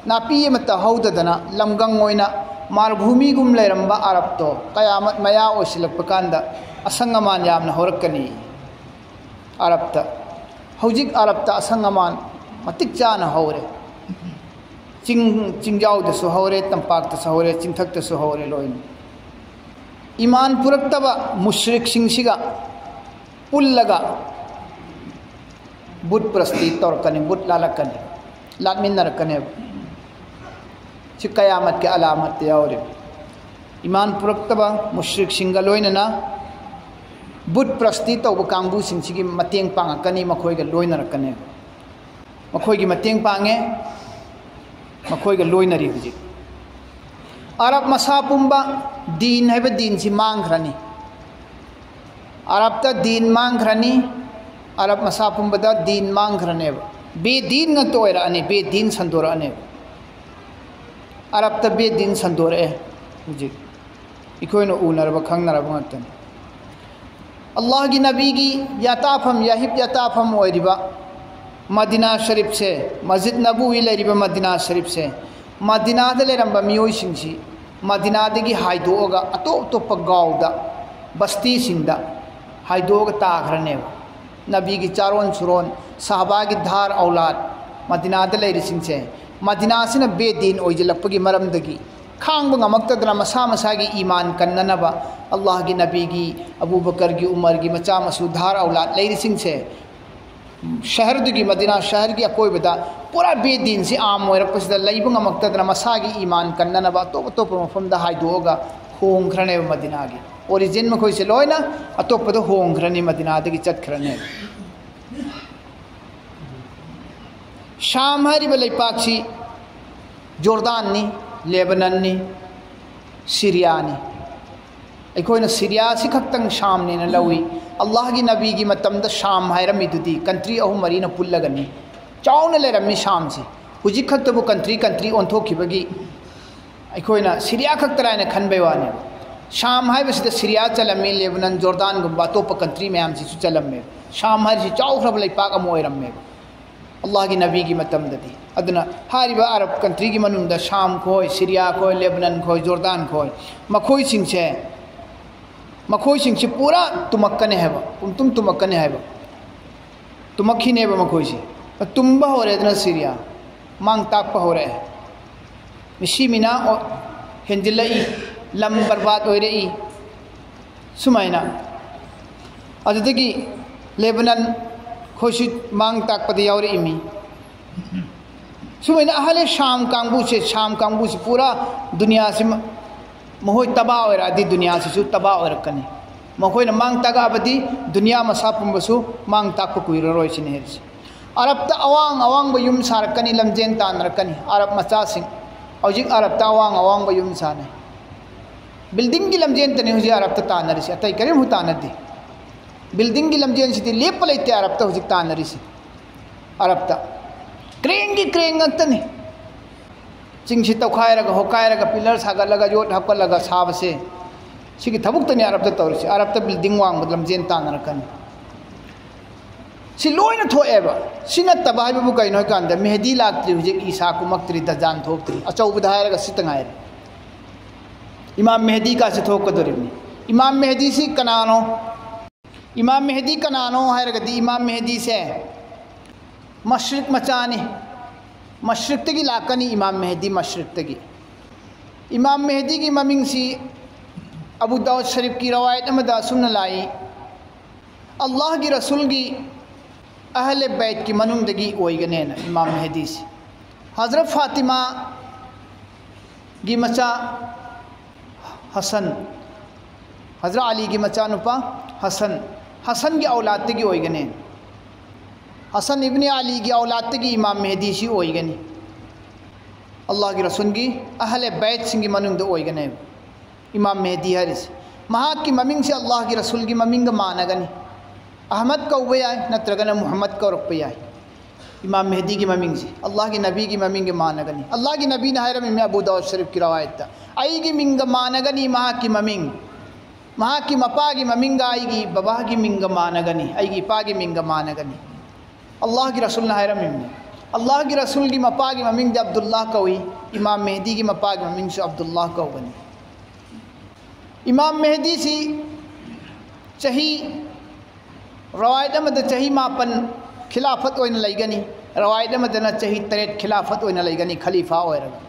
ꯅꯥꯄꯤ ꯑꯃꯠꯇ ꯍꯧꯗꯗꯅ ꯂꯝꯒꯪ ꯑꯣꯏꯅ ꯃꯥꯔꯚꯨꯃꯤꯒꯨꯝ ꯂꯩꯔꯝꯕ ꯑꯔꯕꯇꯣ ꯀꯌꯥꯃꯠ ꯃꯌꯥ ꯑꯣꯏꯁꯤꯜꯂꯛꯄ ꯀꯥꯟꯗ ꯑꯁꯪ ꯑꯃꯥꯟ ꯌꯥꯝꯅ ꯍꯧꯔꯛꯀꯅꯤ꯫ ꯑꯔꯕꯇ, ꯍꯧꯖꯤꯛ ꯑꯔꯕꯇ ꯑꯁꯪ ꯑꯃꯥꯟ ꯃꯇꯤꯛ ꯆꯥꯅ ꯍꯧꯔꯦ꯫ ꯆꯤꯡ, ꯆꯤꯡꯖꯥꯎꯗꯁꯨ ꯍꯧꯔꯦ, ꯇꯝꯄꯥꯛꯇꯁꯨ ꯍꯧꯔꯦ, ꯆꯤꯡꯊꯛꯇꯁꯨ ꯍꯧꯔꯦ ꯂꯣꯏꯅ꯫ ꯏꯃꯥꯟ ꯄꯨꯔꯛꯇꯕ ꯃꯨꯁ꯭ꯔꯤꯛꯁꯤꯡꯁꯤꯒ ꯄꯨꯜꯂꯒ ꯕꯨꯠ ꯄ꯭ꯔꯁꯇꯤ ꯇꯧꯔꯛꯀꯅꯤ, ꯕꯨꯠ ꯂꯥꯠꯂꯛꯀꯅꯤ, ꯂꯥꯠꯃꯤꯟꯅꯔꯛꯀꯅꯦꯕ꯫ ꯁꯤ ꯀꯌꯥꯃꯠꯀꯤ ꯑꯂꯥꯃꯠꯇ ꯌꯥꯎꯔꯤꯕ꯫ ꯏꯃꯥꯟ ꯄꯨꯔꯛꯇꯕ ꯃꯨꯁ꯭ꯔꯤꯛꯁꯤꯡꯒ ꯂꯣꯏꯅꯅ ꯕꯨꯠ ꯄ꯭ꯔꯁꯇꯤ ꯇꯧꯕ ꯀꯥꯡꯕꯨꯁꯤꯡꯁꯤꯒꯤ ꯃꯇꯦꯡ ꯄꯥꯡꯉꯛꯀꯅꯤ, ꯃꯈꯣꯏꯒ ꯂꯣꯏꯅꯔꯛꯀꯅꯦꯕ꯫ ꯃꯈꯣꯏꯒꯤ ꯃꯇꯦꯡ ꯄꯥꯡꯉꯦ, ꯃꯈꯣꯏꯒ ꯂꯣꯏꯅꯔꯤ ꯍꯧꯖꯤꯛ꯫ ꯑꯔꯕ ꯃꯁꯥ ꯄꯨꯝꯕ ꯗꯤꯟ ꯍꯥꯏꯕ ꯗꯤꯟꯁꯤ ꯃꯥꯡꯈ꯭ꯔꯅꯤ꯫ ꯑꯔꯕꯇ ꯗꯤꯟ ꯃꯥꯡꯈ꯭ꯔꯅꯤ, ꯑꯔꯕ ꯃꯁꯥ ꯄꯨꯝꯕꯗ ꯗꯤꯟ ꯃꯥꯡꯈ꯭ꯔꯅꯦꯕ꯫ ꯕꯦꯗꯤꯟ ꯉꯥꯛꯇ ꯑꯣꯏꯔꯛꯑꯅꯤ, ꯕꯦꯗꯤꯟ ꯁꯟꯗꯣꯔꯛꯑꯅꯦꯕ꯫ ꯑꯔꯕꯇ ꯕꯦꯠ ꯗꯤꯟ ꯁꯟꯗꯣꯔꯛꯑꯦ꯫ ꯍꯧꯖꯤꯛ ꯑꯩꯈꯣꯏꯅ ꯎꯅꯔꯕ ꯈꯪꯅꯔꯕ ꯉꯥꯛꯇꯅꯤ꯫ ꯑꯜꯂꯥꯍꯒꯤ ꯅꯕꯤꯒꯤ ꯌꯥꯇꯥꯐꯝ, ꯌꯥꯍꯤꯞ ꯌꯥꯇꯥꯐꯝ ꯑꯣꯏꯔꯤꯕ ꯃꯗꯤꯅꯥ ꯁꯔꯤꯐꯁꯦ, ꯃꯁꯖꯤꯗ ꯅꯕꯋꯤ ꯂꯩꯔꯤꯕ ꯃꯗꯤꯅꯥ ꯁꯔꯤꯐꯁꯦ, ꯃꯗꯤꯅꯥꯗ ꯂꯩꯔꯝꯕ ꯃꯤꯑꯣꯏꯁꯤꯡꯁꯤ ꯃꯗꯤꯅꯥꯗꯒꯤ ꯍꯥꯏꯗꯣꯛꯑꯒ ꯑꯇꯣꯞ ꯑꯇꯣꯞꯄ ꯒꯥꯎꯗ, ꯕꯁꯇꯤꯁꯤꯡꯗ ꯍꯥꯏꯗꯣꯛꯑꯒ ꯇꯥꯈ꯭ꯔꯅꯦꯕ꯫ ꯅꯕꯤꯒꯤ ꯆꯥꯔꯣꯟ ꯁꯨꯔꯣꯟ, ꯁꯍꯥꯕꯥꯒꯤ ꯙꯥꯔ ꯑꯧꯂꯥꯗ, ꯃꯗꯤꯅꯥꯗ ꯂꯩꯔꯤꯁꯤꯡꯁꯦ, ꯃꯗꯤꯅꯥꯁꯤꯅ ꯕꯦꯗꯤꯟ ꯑꯣꯏꯁꯤꯜꯂꯛꯄꯒꯤ ꯃꯔꯝꯗꯒꯤ ꯈꯥꯡꯕ ꯉꯝꯃꯛꯇꯗꯅ ꯃꯁꯥ ꯃꯁꯥꯒꯤ ꯏꯃꯥꯟ ꯀꯟꯅꯅꯕ ꯑꯜꯂꯥꯍꯒꯤ ꯅꯕꯤꯒꯤ, ꯑꯕꯨ ꯕꯀꯔꯒꯤ, ꯎꯃꯔꯒꯤ ꯃꯆꯥ ꯃꯁꯨ ꯙꯥꯔ ꯑꯧꯂꯥꯗ ꯂꯩꯔꯤꯁꯤꯡꯁꯦ ꯁꯍꯔꯗꯨꯒꯤ, ꯃꯗꯤꯅꯥ ꯁꯍꯔꯒꯤ ꯑꯀꯣꯏꯕꯗ ꯄꯨꯔꯥ ꯕꯦꯗꯤꯟꯁꯤ ꯑꯥꯝ ꯑꯣꯏꯔꯛꯄꯁꯤꯗ ꯂꯩꯕ ꯉꯝꯃꯛꯇꯗꯅ ꯃꯁꯥꯒꯤ ꯏꯃꯥꯟ ꯀꯟꯅꯅꯕ ꯑꯇꯣꯞ ꯑꯇꯣꯞꯄ ꯃꯐꯝꯗ ꯍꯥꯏꯗꯣꯛꯑꯒ ꯍꯣꯡꯈ꯭ꯔꯅꯦꯕ꯫ ꯃꯗꯤꯅꯥꯒꯤ ꯑꯣꯔꯤꯖꯤꯟ ꯃꯈꯣꯏꯁꯦ ꯂꯣꯏꯅ ꯑꯇꯣꯞꯄꯗ ꯍꯣꯡꯈ꯭ꯔꯅꯤ, ꯃꯗꯤꯅꯥꯗꯒꯤ ꯆꯠꯈ꯭ꯔꯅꯦꯕ꯫ ꯁꯥꯝ ꯍꯥꯏꯔꯤꯕ ꯂꯩꯄꯥꯛꯁꯤ ꯖꯣꯔꯗꯥꯟꯅꯤ, ꯂꯦꯕꯅꯟꯅꯤ, ꯁꯤꯔꯤꯌꯥꯅꯤ꯫ ꯑꯩꯈꯣꯏꯅ ꯁꯤꯔꯤꯌꯥꯁꯤ ꯈꯛꯇꯪ ꯁꯥꯝꯅꯦꯅ ꯂꯧꯏ꯫ ꯑꯜꯂꯥꯍꯒꯤ ꯅꯕꯤꯒꯤ ꯃꯇꯝꯗ ꯁꯥꯝ ꯍꯥꯏꯔꯝꯃꯤꯗꯨꯗꯤ ꯀꯟꯇ꯭ꯔꯤ ꯑꯍꯨꯝ ꯃꯔꯤꯅ ꯄꯨꯜꯂꯒꯅꯤ꯫ ꯆꯥꯎꯅ ꯂꯩꯔꯝꯃꯤ ꯁꯥꯝꯁꯤ꯫ ꯍꯧꯖꯤꯛ ꯈꯛꯇꯕꯨ ꯀꯟꯇ꯭ꯔꯤ ꯀꯟꯇ꯭ꯔꯤ ꯑꯣꯟꯊꯣꯛꯈꯤꯕꯒꯤ ꯑꯩꯈꯣꯏꯅ ꯁꯤꯔꯤꯌꯥ ꯈꯛꯇꯔꯥ ꯍꯥꯏꯅ ꯈꯟꯕꯩ ꯋꯥꯅꯦꯕ꯫ ꯁꯥꯝ ꯍꯥꯏꯕꯁꯤꯗ ꯁꯤꯔꯤꯌꯥ ꯆꯜꯂꯝꯃꯤ, ꯂꯦꯕꯅꯟ, ꯖꯣꯔꯗꯥꯟꯒꯨꯝꯕ ꯑꯇꯣꯞꯄ ꯀꯟꯇ꯭ꯔꯤ ꯃꯌꯥꯝꯁꯤꯁꯨ ꯆꯜꯂꯝꯃꯦꯕ꯫ ꯁꯥꯝ ꯍꯥꯏꯔꯤꯁꯤ ꯆꯥꯎꯈ꯭ꯔꯕ ꯂꯩꯄꯥꯛ ꯑꯃ ꯑꯣꯏꯔꯝꯃꯦꯕ ꯑꯜꯂꯥꯍꯒꯤ ꯅꯕꯤꯒꯤ ꯃꯇꯝꯗꯗꯤ꯫ ꯑꯗꯨꯅ ꯍꯥꯏꯔꯤꯕ ꯑꯔꯕ ꯀꯟꯇ꯭ꯔꯤꯒꯤ ꯃꯅꯨꯡꯗ ꯁꯥꯝ ꯈꯣꯏ, ꯁꯤꯔꯤꯌꯥ ꯈꯣꯏ, ꯂꯦꯕꯅꯟ ꯈꯣꯏ, ꯖꯣꯔꯗꯥꯟ ꯈꯣꯏ, ꯃꯈꯣꯏꯁꯤꯡꯁꯦ, ꯃꯈꯣꯏꯁꯤꯡꯁꯤ ꯄꯨꯔꯥ ꯇꯨꯝꯃꯛꯀꯅꯤ ꯍꯥꯏꯕ, ꯄꯨꯡꯇꯨꯝ ꯇꯨꯝꯃꯛꯀꯅꯤ ꯍꯥꯏꯕ, ꯇꯨꯝꯃꯛꯈꯤꯅꯦꯕ ꯃꯈꯣꯏꯁꯤ꯫ ꯇꯨꯝꯕ ꯍꯧꯔꯦꯗꯅ ꯁꯤꯔꯤꯌꯥ, ꯃꯥꯡ ꯇꯥꯛꯄ ꯍꯧꯔꯛꯑꯦ꯫ ꯃꯤꯁꯤ ꯃꯤꯅꯥ ꯑꯣ-, ꯍꯦꯟꯖꯤꯜꯂꯛꯏ, ꯂꯝ ꯕꯔꯕꯥꯗ ꯑꯣꯏꯔꯛꯏ꯫ ꯁꯨꯃꯥꯏꯅ꯫ ꯑꯗꯨꯗꯒꯤ ꯂꯦꯕꯅꯟ ꯈꯣꯏꯁꯨ ꯃꯥꯡ ꯇꯥꯛꯄꯗ ꯌꯥꯎꯔꯛꯏꯃꯤ꯫ ꯁꯨꯃꯥꯏꯅ ꯑꯍꯂꯦ ꯁꯥꯝ ꯀꯥꯡꯕꯨꯁꯦ, ꯁꯥꯝ ꯀꯥꯡꯕꯨꯁꯤ ꯄꯨꯔꯥ ꯗꯨꯅꯤꯌꯥꯁꯤ ꯃ-, ꯃꯈꯣꯏ ꯇꯕꯥ ꯑꯣꯏꯔꯛꯑꯗꯤ ꯗꯨꯅꯤꯌꯥꯁꯤꯁꯨ ꯇꯕꯥ ꯑꯣꯏꯔꯛꯀꯅꯤ꯫ ꯃꯈꯣꯏꯅ ꯃꯥꯡ ꯇꯥꯛꯑꯕꯗꯤ ꯗꯨꯅꯤꯌꯥ ꯃꯁꯥ ꯄꯨꯝꯕꯁꯨ ꯃꯥꯡ ꯇꯥꯛꯄ ꯀꯨꯏꯔꯔꯣꯏ ꯁꯤꯅꯤ ꯍꯥꯏꯔꯤꯁꯦ꯫ ꯑꯔꯕꯇ ꯑꯋꯥꯡ ꯑꯋꯥꯡꯕ ꯌꯨꯝ ꯁꯥꯔꯛꯀꯅꯤ, ꯂꯝꯖꯦꯟ ꯇꯥꯟꯅꯔꯛꯀꯅꯤ ꯑꯔꯕ ꯃꯆꯥꯁꯤꯡ꯫ ꯍꯧꯖꯤꯛ ꯑꯔꯕꯇ ꯑꯋꯥꯡ ꯑꯋꯥꯡꯕ ꯌꯨꯝ ꯁꯥꯟꯅꯩ꯫ ꯕꯤꯜꯗꯤꯡꯒꯤ ꯂꯝꯖꯦꯟꯇꯅꯤ ꯍꯧꯖꯤꯛ ꯑꯔꯕꯇ ꯇꯥꯟꯅꯔꯤꯁꯦ, ꯑꯇꯩ ꯀꯔꯤꯝꯐꯥꯎ ꯇꯥꯟꯅꯗꯦ꯫ ꯕꯤꯜꯗꯤꯡꯒꯤ ꯂꯝꯖꯦꯟꯁꯤꯗꯤ ꯂꯦꯞꯄ ꯂꯩꯇꯦ ꯑꯔꯕꯇ ꯍꯧꯖꯤꯛ ꯇꯥꯟꯅꯔꯤꯁꯦ꯫ ꯑꯔꯕꯇ ꯀ꯭ꯔꯦꯟꯒꯤ ꯀ꯭ꯔꯦꯟ ꯉꯥꯛꯇꯅꯤ꯫ ꯆꯤꯡꯁꯤ ꯇꯧꯈꯥꯏꯔꯒ ꯍꯣꯀꯥꯏꯔꯒ ꯄꯤꯂꯔ ꯁꯥꯒꯠꯂꯒ ꯌꯣꯠ ꯍꯥꯞꯀꯠꯂꯒ ꯁꯥꯕꯁꯦ, ꯁꯤꯒꯤ ꯊꯕꯛꯇꯅꯤ ꯑꯔꯕꯇ ꯇꯧꯔꯤꯁꯤ꯫ ꯑꯔꯕꯇ ꯕꯤꯜꯗꯤꯡ ꯋꯥꯡꯕꯗ ꯂꯝꯖꯦꯟ ꯇꯥꯟꯅꯔꯛꯀꯅꯤ꯫ ꯁꯤ ꯂꯣꯏꯅ ꯊꯣꯛꯑꯦꯕ꯫ ꯁꯤ ꯅꯠꯇꯕ ꯍꯥꯏꯕꯕꯨ ꯀꯩꯅꯣ ꯍꯥꯏꯀꯥꯟꯗ, ꯃꯦꯍꯗꯤ ꯂꯥꯛꯇ꯭ꯔꯤ ꯍꯧꯖꯤꯛ, ꯏꯁꯥ ꯀꯨꯝꯃꯛꯇ꯭ꯔꯤ, ꯗꯖꯥꯟ ꯊꯣꯛꯇ꯭ꯔꯤ, ꯑꯆꯧꯕꯗ ꯍꯥꯏꯔꯒ ꯁꯤꯇ ꯉꯥꯏꯔꯦ꯫ ꯏꯃꯥꯝ ꯃꯦꯍꯗꯤ ꯀꯥꯁꯦ ꯊꯣꯛꯀꯗꯧꯔꯤꯕꯅꯤ꯫ ꯏꯃꯥꯝ ꯃꯦꯍꯗꯤꯁꯤ ꯀꯅꯥꯅꯣ? ꯏꯃꯥꯝ ꯃꯦꯍꯗꯤ ꯀꯅꯥꯅꯣ ꯍꯥꯏꯔꯒꯗꯤ, ꯏꯃꯥꯝ ꯃꯦꯍꯗꯤꯁꯦ ꯃꯁ꯭ꯔꯤꯛ ꯃꯆꯥꯅꯤ꯫ ꯃꯁ꯭ꯔꯤꯛꯇꯒꯤ ꯂꯥꯛꯀꯅꯤ ꯏꯃꯥꯝ ꯃꯦꯍꯗꯤ, ꯃꯁ꯭ꯔꯤꯛꯇꯒꯤ꯫ ꯏꯃꯥꯝ ꯃꯦꯍꯗꯤꯒꯤ ꯃꯃꯤꯡꯁꯤ ꯑꯕꯨ ꯗꯥꯎꯗ ꯁꯔꯤꯐꯀꯤ ꯔꯋꯥꯌꯠ ꯑꯃꯗ ꯑꯁꯨꯝꯅ ꯂꯥꯛꯏ, ꯑꯜꯂꯥꯍꯒꯤ ꯔꯁꯨꯜꯒꯤ ꯑꯍꯂꯦ ꯕꯩꯠꯀꯤ ꯃꯅꯨꯡꯗꯒꯤ ꯑꯣꯏꯒꯅꯦꯅ꯫ ꯏꯃꯥꯝ ꯃꯦꯍꯗꯤꯁꯤ ꯍꯖꯔꯠ ꯐꯥꯇꯤꯃꯥꯒꯤ ꯃꯆꯥ ꯍꯁꯟ, ꯍꯖꯔꯠ ꯑꯂꯤꯒꯤ ꯃꯆꯥꯅꯨꯄꯥ ꯍꯁꯟ, ꯍꯁꯟꯒꯤ ꯑꯧꯂꯥꯗꯇꯒꯤ ꯑꯣꯏꯒꯅꯤ꯫ ꯍꯁꯟ ꯏꯕꯅꯤ ꯑꯂꯤꯒꯤ ꯑꯧꯂꯥꯗꯇꯒꯤ ꯏꯃꯥꯝ ꯃꯦꯍꯗꯤꯁꯤ ꯑꯣꯏꯒꯅꯤ꯫ ꯑꯜꯂꯥꯍꯒꯤ ꯔꯁꯨꯜꯒꯤ ꯑꯍꯂꯦ ꯕꯩꯠꯁꯤꯡꯒꯤ ꯃꯅꯨꯡꯗ ꯑꯣꯏꯒꯅꯦꯕ ꯏꯃꯥꯝ ꯃꯦꯍꯗꯤ ꯍꯥꯏꯔꯤꯁꯤ꯫ ꯃꯍꯥꯛꯀꯤ ꯃꯃꯤꯡꯁꯤ ꯑꯜꯂꯥꯍꯒꯤ ꯔꯁꯨꯜꯒꯤ ꯃꯃꯤꯡꯒ ꯃꯥꯟꯅꯒꯅꯤ꯫ ꯑꯍꯃꯗ ꯀꯧꯕ ꯌꯥꯏ, ꯅꯠꯇ꯭ꯔꯒꯅ ꯃꯨꯍꯝꯃꯗ ꯀꯧꯔꯛꯄ ꯌꯥꯏ꯫ ꯏꯃꯥꯝ ꯃꯦꯍꯗꯤꯒꯤ ꯃꯃꯤꯡꯁꯤ ꯑꯜꯂꯥꯍꯒꯤ ꯅꯕꯤꯒꯤ ꯃꯃꯤꯡꯒ ꯃꯥꯟꯅꯒꯅꯤ꯫ ꯑꯜꯂꯥꯍꯒꯤ ꯅꯕꯤꯅ ꯍꯥꯏꯔꯝꯃꯤꯃꯤ ꯑꯕꯨ ꯗꯥꯎꯗ ꯁꯔꯤꯐꯀꯤ ꯔꯋꯥꯌꯠꯇ, "ꯑꯩꯒꯤ ꯃꯤꯡꯒ ꯃꯥꯟꯅꯒꯅꯤ ꯃꯍꯥꯛꯀꯤ ꯃꯃꯤꯡ, ꯃꯍꯥꯛꯀꯤ ꯃꯄꯥꯒꯤ ꯃꯃꯤꯡꯒ ꯑꯩꯒꯤ ꯕꯕꯥꯒꯤ ꯃꯤꯡꯒ ꯃꯥꯟꯅꯒꯅꯤ, ꯑꯩꯒꯤ ꯏꯄꯥꯒꯤ ꯃꯤꯡꯒ ꯃꯥꯟꯅꯒꯅꯤ"꯫ ꯑꯜꯂꯥꯍꯒꯤ ꯔꯁꯨꯜꯅ ꯍꯥꯏꯔꯝꯃꯤꯕꯅꯤ꯫ ꯑꯜꯂꯥꯍꯒꯤ ꯔꯁꯨꯜꯒꯤ ꯃꯄꯥꯒꯤ ꯃꯃꯤꯡꯗꯤ ꯑꯕꯗꯨꯜꯂꯥꯍ ꯀꯧꯏ, ꯏꯃꯥꯝ ꯃꯦꯍꯗꯤꯒꯤ ꯃꯄꯥꯒꯤ ꯃꯃꯤꯡꯁꯨ ꯑꯕꯗꯨꯜꯂꯥꯍ ꯀꯧꯕꯅꯤ꯫ ꯏꯃꯥꯝ ꯃꯦꯍꯗꯤꯁꯤ ꯆꯍꯤ, ꯔꯋꯥꯌꯠ ꯑꯃꯗ ꯆꯍꯤ ꯃꯥꯄꯟ ꯈꯤꯂꯥꯐꯠ ꯑꯣꯏꯅ ꯂꯩꯒꯅꯤ, ꯔꯋꯥꯌꯠ ꯑꯃꯗꯅ ꯆꯍꯤ ꯇꯔꯦꯠ ꯈꯤꯂꯥꯐꯠ ꯑꯣꯏꯅ ꯂꯩꯒꯅꯤ, ꯈꯂꯤꯐꯥ ꯑꯣꯏꯔꯒ꯫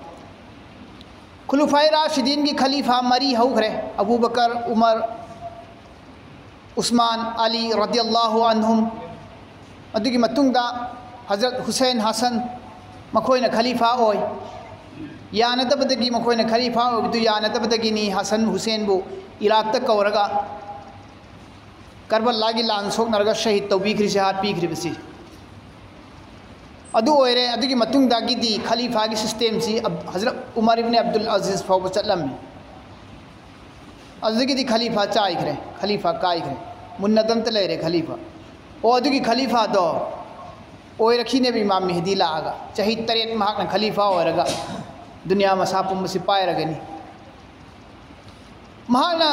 ꯈꯨꯂꯨꯐꯥꯏ ꯔꯥꯁꯤꯗꯤꯟꯒꯤ ꯈꯂꯤꯐꯥ ꯃꯔꯤ ꯍꯧꯈ꯭ꯔꯦ: ꯑꯕꯨ ꯕꯀꯔ, ꯎꯃꯔ, ꯎꯁꯃꯥꯟ, ꯑꯂꯤ ꯔꯗꯤꯌꯜꯂꯥꯍꯨ ꯑꯟꯍꯨꯝ꯫ ꯑꯗꯨꯒꯤ ꯃꯇꯨꯡꯗ ꯍꯖꯔꯠ ꯍꯨꯁꯦꯟ, ꯍꯁꯟ, ꯃꯈꯣꯏꯅ ꯈꯂꯤꯐꯥ ꯑꯣꯏ꯫ ꯌꯥꯅꯗꯕꯗꯒꯤ, ꯃꯈꯣꯏꯅ ꯈꯂꯤꯐꯥ ꯑꯣꯏꯕꯗꯨ ꯌꯥꯅꯗꯕꯗꯒꯤꯅꯤ ꯍꯁꯟ ꯍꯨꯁꯦꯟꯕꯨ ꯏꯔꯥꯛꯇ ꯀꯧꯔꯒ ꯀꯔꯕꯂꯥꯒꯤ ꯂꯥꯟ ꯁꯣꯛꯅꯔꯒ ꯁꯍꯤꯗ ꯇꯧꯕꯤꯈ꯭ꯔꯤꯁꯤ, ꯍꯥꯠꯄꯤꯈ꯭ꯔꯤꯕꯁꯤ꯫ ꯑꯗꯨ ꯑꯣꯏꯔꯦ꯫ ꯑꯗꯨꯒꯤ ꯃꯇꯨꯡꯗꯒꯤꯗꯤ ꯈꯂꯤꯐꯥꯒꯤ ꯁꯤꯁꯇꯦꯝꯁꯤ ꯑꯕ-, ꯍꯖꯔꯠ ꯎꯃꯔ ꯏꯕꯅꯤ ꯑꯕꯗꯨꯜ ꯑꯖꯤꯖ ꯐꯥꯎꯕ ꯆꯠꯂꯝꯃꯤ꯫ ꯑꯗꯨꯗꯒꯤꯗꯤ ꯈꯂꯤꯐꯥ ꯆꯥꯏꯈ꯭ꯔꯦ, ꯈꯂꯤꯐꯥ ꯀꯥꯏꯈ꯭ꯔꯦ, ꯃꯨꯟꯅꯗ ꯑꯝꯇ ꯂꯩꯔꯦ ꯈꯂꯤꯐꯥ꯫ ꯑꯣ, ꯑꯗꯨꯒꯤ ꯈꯂꯤꯐꯥꯗꯣ ꯑꯣꯏꯔꯛꯈꯤꯅꯦꯕ ꯏꯃꯥꯝ ꯃꯦꯍꯗꯤ ꯂꯥꯛꯑꯒ꯫ ꯆꯍꯤ ꯇꯔꯦꯠ ꯃꯍꯥꯛꯅ ꯈꯂꯤꯐꯥ ꯑꯣꯏꯔꯒ ꯗꯨꯅꯤꯌꯥ ꯃꯁꯥ ꯄꯨꯝꯕꯁꯤ ꯄꯥꯏꯔꯒꯅꯤ꯫ ꯃꯍꯥꯛꯅ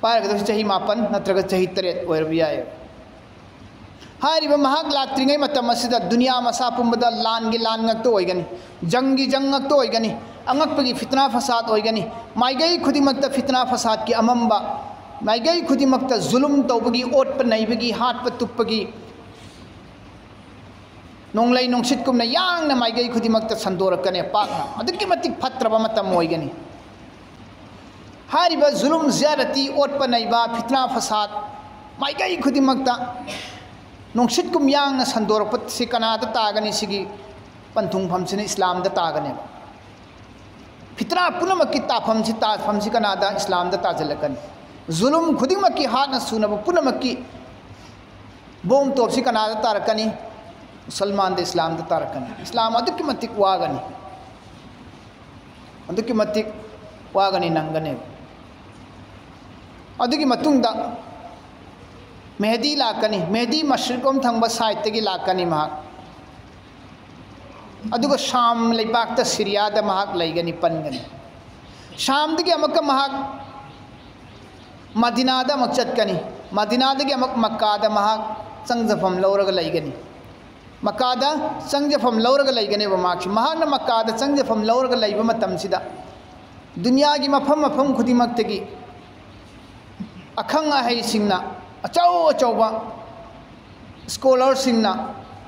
ꯄꯥꯏꯔꯒꯗꯕꯁꯤ ꯆꯍꯤ ꯃꯥꯄꯟ ꯅꯠꯇ꯭ꯔꯒ ꯆꯍꯤ ꯇꯔꯦꯠ ꯑꯣꯏꯔꯕ ꯌꯥꯏ꯫ ꯍꯥꯏꯔꯤꯕ ꯃꯍꯥꯛ ꯂꯥꯛꯇ꯭ꯔꯤꯉꯩ ꯃꯇꯝ ꯑꯁꯤꯗ ꯗꯨꯅꯤꯌꯥ ꯃꯁꯥ ꯄꯨꯝꯕꯗ ꯂꯥꯟꯒꯤ ꯂꯥꯟ ꯉꯥꯛꯇ ꯑꯣꯏꯒꯅꯤ, ꯖꯪꯒꯤ ꯖꯪ ꯉꯥꯛꯇ ꯑꯣꯏꯒꯅꯤ, ꯑꯉꯛꯄꯒꯤ ꯐꯤꯇꯅꯥ ꯐꯁꯥꯗ ꯑꯣꯏꯒꯅꯤ꯫ ꯃꯥꯏꯀꯩ ꯈꯨꯗꯤꯡꯃꯛꯇ ꯐꯤꯇꯅꯥ ꯐꯁꯥꯗꯀꯤ ꯑꯃꯝꯕ, ꯃꯥꯏꯀꯩ ꯈꯨꯗꯤꯡꯃꯛꯇ ꯖꯨꯂꯨꯝ ꯇꯧꯕꯒꯤ, ꯑꯣꯠꯄ ꯅꯩꯕꯒꯤ, ꯍꯥꯠꯄ ꯇꯨꯞꯄꯒꯤ, ꯅꯣꯡꯂꯩ ꯅꯨꯡꯁꯤꯠꯀꯨꯝꯅ ꯌꯥꯡꯅ ꯃꯥꯏꯀꯩ ꯈꯨꯗꯤꯡꯃꯛꯇ ꯁꯟꯗꯣꯔꯛꯀꯅꯤ꯫ ꯄꯥꯛꯅ ꯑꯗꯨꯛꯀꯤ ꯃꯇꯤꯛ ꯐꯠꯇ꯭ꯔꯕ ꯃꯇꯝ ꯑꯣꯏꯒꯅꯤ꯫ ꯍꯥꯏꯔꯤꯕ ꯖꯨꯂꯨꯝ, ꯖ꯭ꯌꯥꯗꯇꯤ, ꯑꯣꯠꯄ ꯅꯩꯕ, ꯐꯤꯇꯅꯥ ꯐꯁꯥꯗ ꯃꯥꯏꯀꯩ ꯈꯨꯗꯤꯡꯃꯛꯇ ꯅꯨꯡꯁꯤꯠꯀꯨꯝ ꯌꯥꯡꯅ ꯁꯟꯗꯣꯔꯛꯄꯁꯤ ꯀꯅꯥꯗ ꯇꯥꯒꯅꯤ? ꯁꯤꯒꯤ ꯄꯟꯊꯨꯡꯐꯝꯁꯤꯅ ꯏꯁꯂꯥꯝꯗ ꯇꯥꯒꯅꯦꯕ꯫ ꯐꯤꯇꯅꯥ ꯄꯨꯝꯅꯃꯛꯀꯤ ꯇꯥꯐꯝꯁꯤ, ꯇꯥꯐꯝꯁꯤ ꯀꯅꯥꯗ? ꯏꯁꯂꯥꯝꯗ ꯇꯥꯁꯤꯜꯂꯛꯀꯅꯤ꯫ ꯖꯨꯂꯨꯝ ꯈꯨꯗꯤꯡꯃꯛꯀꯤ, ꯍꯥꯠꯅ ꯁꯨꯅꯕ ꯄꯨꯝꯅꯃꯛꯀꯤ ꯕꯣꯝ ꯇꯣꯞꯁꯤ ꯀꯅꯥꯗ ꯇꯥꯔꯛꯀꯅꯤ? ꯃꯨꯁꯜꯃꯥꯟꯗ, ꯏꯁꯂꯥꯝꯗ ꯇꯥꯔꯛꯀꯅꯤ꯫ ꯏꯁꯂꯥꯝ ꯑꯗꯨꯛꯀꯤ ꯃꯇꯤꯛ ꯋꯥꯒꯅꯤ, ꯑꯗꯨꯛꯀꯤ ꯃꯇꯤꯛ ꯋꯥꯒꯅꯤ, ꯅꯪꯒꯅꯤ꯫ ꯑꯗꯨꯒꯤ ꯃꯇꯨꯡꯗ ꯃꯦꯍꯗꯤ ꯂꯥꯛꯀꯅꯤ꯫ ꯃꯦꯍꯗꯤ ꯃꯁꯔꯤꯛꯂꯣꯝ ꯊꯪꯕ ꯁꯥꯏꯠꯇꯒꯤ ꯂꯥꯛꯀꯅꯤ ꯃꯍꯥꯛ꯫ ꯑꯗꯨꯒ ꯁꯥꯝ ꯂꯩꯕꯥꯛꯇ, ꯁꯤꯔꯤꯌꯥꯗ ꯃꯍꯥꯛ ꯂꯩꯒꯅꯤ, ꯄꯟꯒꯅꯤ꯫ ꯁꯥꯝꯗꯒꯤ ꯑꯃꯨꯛꯀ ꯃꯍꯥꯛ ꯃꯗꯤꯅꯥꯗ ꯑꯃꯨꯛ ꯆꯠꯀꯅꯤ꯫ ꯃꯗꯤꯅꯥꯗꯒꯤ ꯑꯃꯨꯛ ꯃꯛꯀꯥꯗ ꯃꯍꯥꯛ ꯆꯪꯖꯐꯝ ꯂꯧꯔꯒ ꯂꯩꯒꯅꯤ꯫ ꯃꯛꯀꯥꯗ ꯆꯪꯖꯐꯝ ꯂꯧꯔꯒ ꯂꯩꯒꯅꯦꯕ ꯃꯍꯥꯛꯁꯤ꯫ ꯃꯍꯥꯛꯅ ꯃꯛꯀꯥꯗ ꯆꯪꯖꯐꯝ ꯂꯧꯔꯒ ꯂꯩꯕ ꯃꯇꯝꯁꯤꯗ, ꯗꯨꯅꯤꯌꯥꯒꯤ ꯃꯐꯝ ꯃꯐꯝ ꯈꯨꯗꯤꯡꯃꯛꯇꯒꯤ ꯑꯈꯪ ꯑꯍꯩꯁꯤꯡꯅ, ꯑꯆꯧ ꯑꯆꯧꯕ ꯁ꯭ꯀꯣꯂꯔꯁꯤꯡꯅ,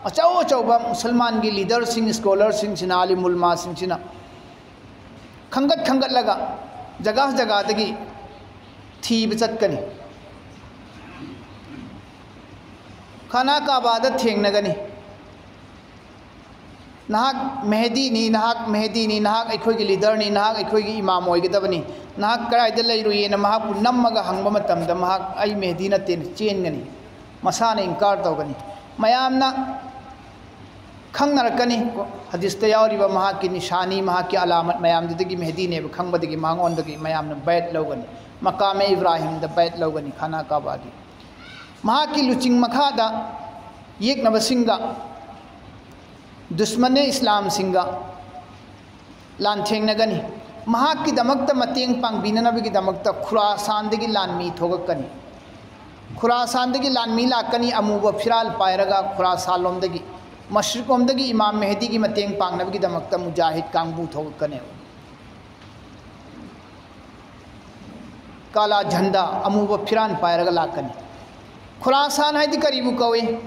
ꯑꯆꯧ ꯑꯆꯧꯕ ꯃꯨꯁꯜꯃꯥꯟꯒꯤ ꯂꯤꯗꯔꯁꯤꯡ, ꯁ꯭ꯀꯣꯂꯔꯁꯤꯡꯁꯤꯅ, ꯑꯥꯂꯤꯝ ꯎꯂꯃꯥꯁꯤꯡꯁꯤꯅ ꯈꯟꯒꯠ ꯈꯟꯒꯠꯂꯒ ꯖꯒꯥ ꯖꯒꯥꯗꯒꯤ ꯊꯤꯕ ꯆꯠꯀꯅꯤ꯫ ꯈꯥꯅꯥ ꯀꯥꯕꯥꯗ ꯊꯦꯡꯅꯒꯅꯤ꯫ "ꯅꯍꯥꯛ ꯃꯦꯍꯗꯤꯅꯤ, ꯅꯍꯥꯛ ꯃꯦꯍꯗꯤꯅꯤ, ꯅꯍꯥꯛ ꯑꯩꯈꯣꯏꯒꯤ ꯂꯤꯗꯔꯅꯤ, ꯅꯍꯥꯛ ꯑꯩꯈꯣꯏꯒꯤ ꯏꯃꯥꯝ ꯑꯣꯏꯒꯗꯕꯅꯤ, ꯅꯍꯥꯛ ꯀꯗꯥꯏꯗ ꯂꯩꯔꯨꯏꯅ?" ꯃꯍꯥꯛꯄꯨ ꯅꯝꯃꯒ ꯍꯪꯕ ꯃꯇꯝꯗ, ꯃꯍꯥꯛ "ꯑꯩ ꯃꯦꯍꯗꯤ ꯅꯠꯇꯦꯅ" ꯆꯦꯟꯒꯅꯤ, ꯃꯁꯥꯅ ꯏꯟꯀꯥꯔ ꯇꯧꯒꯅꯤ꯫ ꯃꯌꯥꯝꯅ ꯈꯪꯅꯔꯛꯀꯅꯤ꯫ ꯍꯗꯤꯁꯇ ꯌꯥꯎꯔꯤꯕ ꯃꯍꯥꯛꯀꯤ ꯅꯤꯁꯥꯅꯤ, ꯃꯍꯥꯛꯀꯤ ꯑꯂꯥꯃꯠ ꯃꯌꯥꯝꯗꯨꯗꯒꯤ ꯃꯦꯍꯗꯤꯅꯦꯕ ꯈꯪꯕꯗꯒꯤ ꯃꯉꯣꯟꯗꯒꯤ ꯃꯌꯥꯝꯅ ꯕꯥꯏꯠ ꯂꯧꯒꯅꯤ, ꯃꯀꯥꯃꯦ ꯏꯕ꯭ꯔꯥꯍꯤꯝꯗ ꯕꯥꯏꯠ ꯂꯧꯒꯅꯤ, ꯈꯥꯅꯥ ꯀꯥꯕꯥꯒꯤ꯫ ꯃꯍꯥꯛꯀꯤ ꯂꯨꯆꯤꯡ ꯃꯈꯥꯗ ꯌꯦꯛꯅꯕꯁꯤꯡꯒ, ꯗꯨꯁꯃꯟꯅꯦ ꯏꯁꯂꯥꯝꯁꯤꯡꯒ, ꯂꯥꯟꯊꯦꯡꯅꯒꯅꯤ꯫ ꯃꯍꯥꯛꯀꯤꯗꯃꯛꯇ ꯃꯇꯦꯡ ꯄꯥꯡꯕꯤꯅꯅꯕꯒꯤꯗꯃꯛꯇ ꯈꯨꯔꯥꯁꯥꯟꯗꯒꯤ ꯂꯥꯟꯃꯤ ꯊꯣꯛꯂꯛꯀꯅꯤ꯫ ꯈꯨꯔꯥꯁꯥꯟꯗꯒꯤ ꯂꯥꯟꯃꯤ ꯂꯥꯛꯀꯅꯤ, ꯑꯃꯨꯕ ꯐꯤꯔꯥꯜ ꯄꯥꯏꯔꯒ ꯈꯨꯔꯥꯁꯥꯟꯂꯣꯝꯗꯒꯤ, ꯃꯁꯔꯤꯛꯂꯣꯝꯗꯒꯤ ꯏꯃꯥꯝ ꯃꯦꯍꯗꯤꯒꯤ ꯃꯇꯦꯡ ꯄꯥꯡꯅꯕꯒꯤꯗꯃꯛꯇ ꯃꯨꯖꯥꯍꯤꯗ ꯀꯥꯡꯕꯨ ꯊꯣꯛꯂꯛꯀꯅꯦꯕ꯫ ꯀꯥꯂꯥ ꯖꯟꯗꯥ, ꯑꯃꯨꯕ ꯐꯤꯔꯥꯜ ꯄꯥꯏꯔꯒ ꯂꯥꯛꯀꯅꯤ꯫ ꯈꯨꯔꯥꯁꯥꯟ ꯍꯥꯏꯗꯤ ꯀꯔꯤꯕꯨ ꯀꯧꯏ?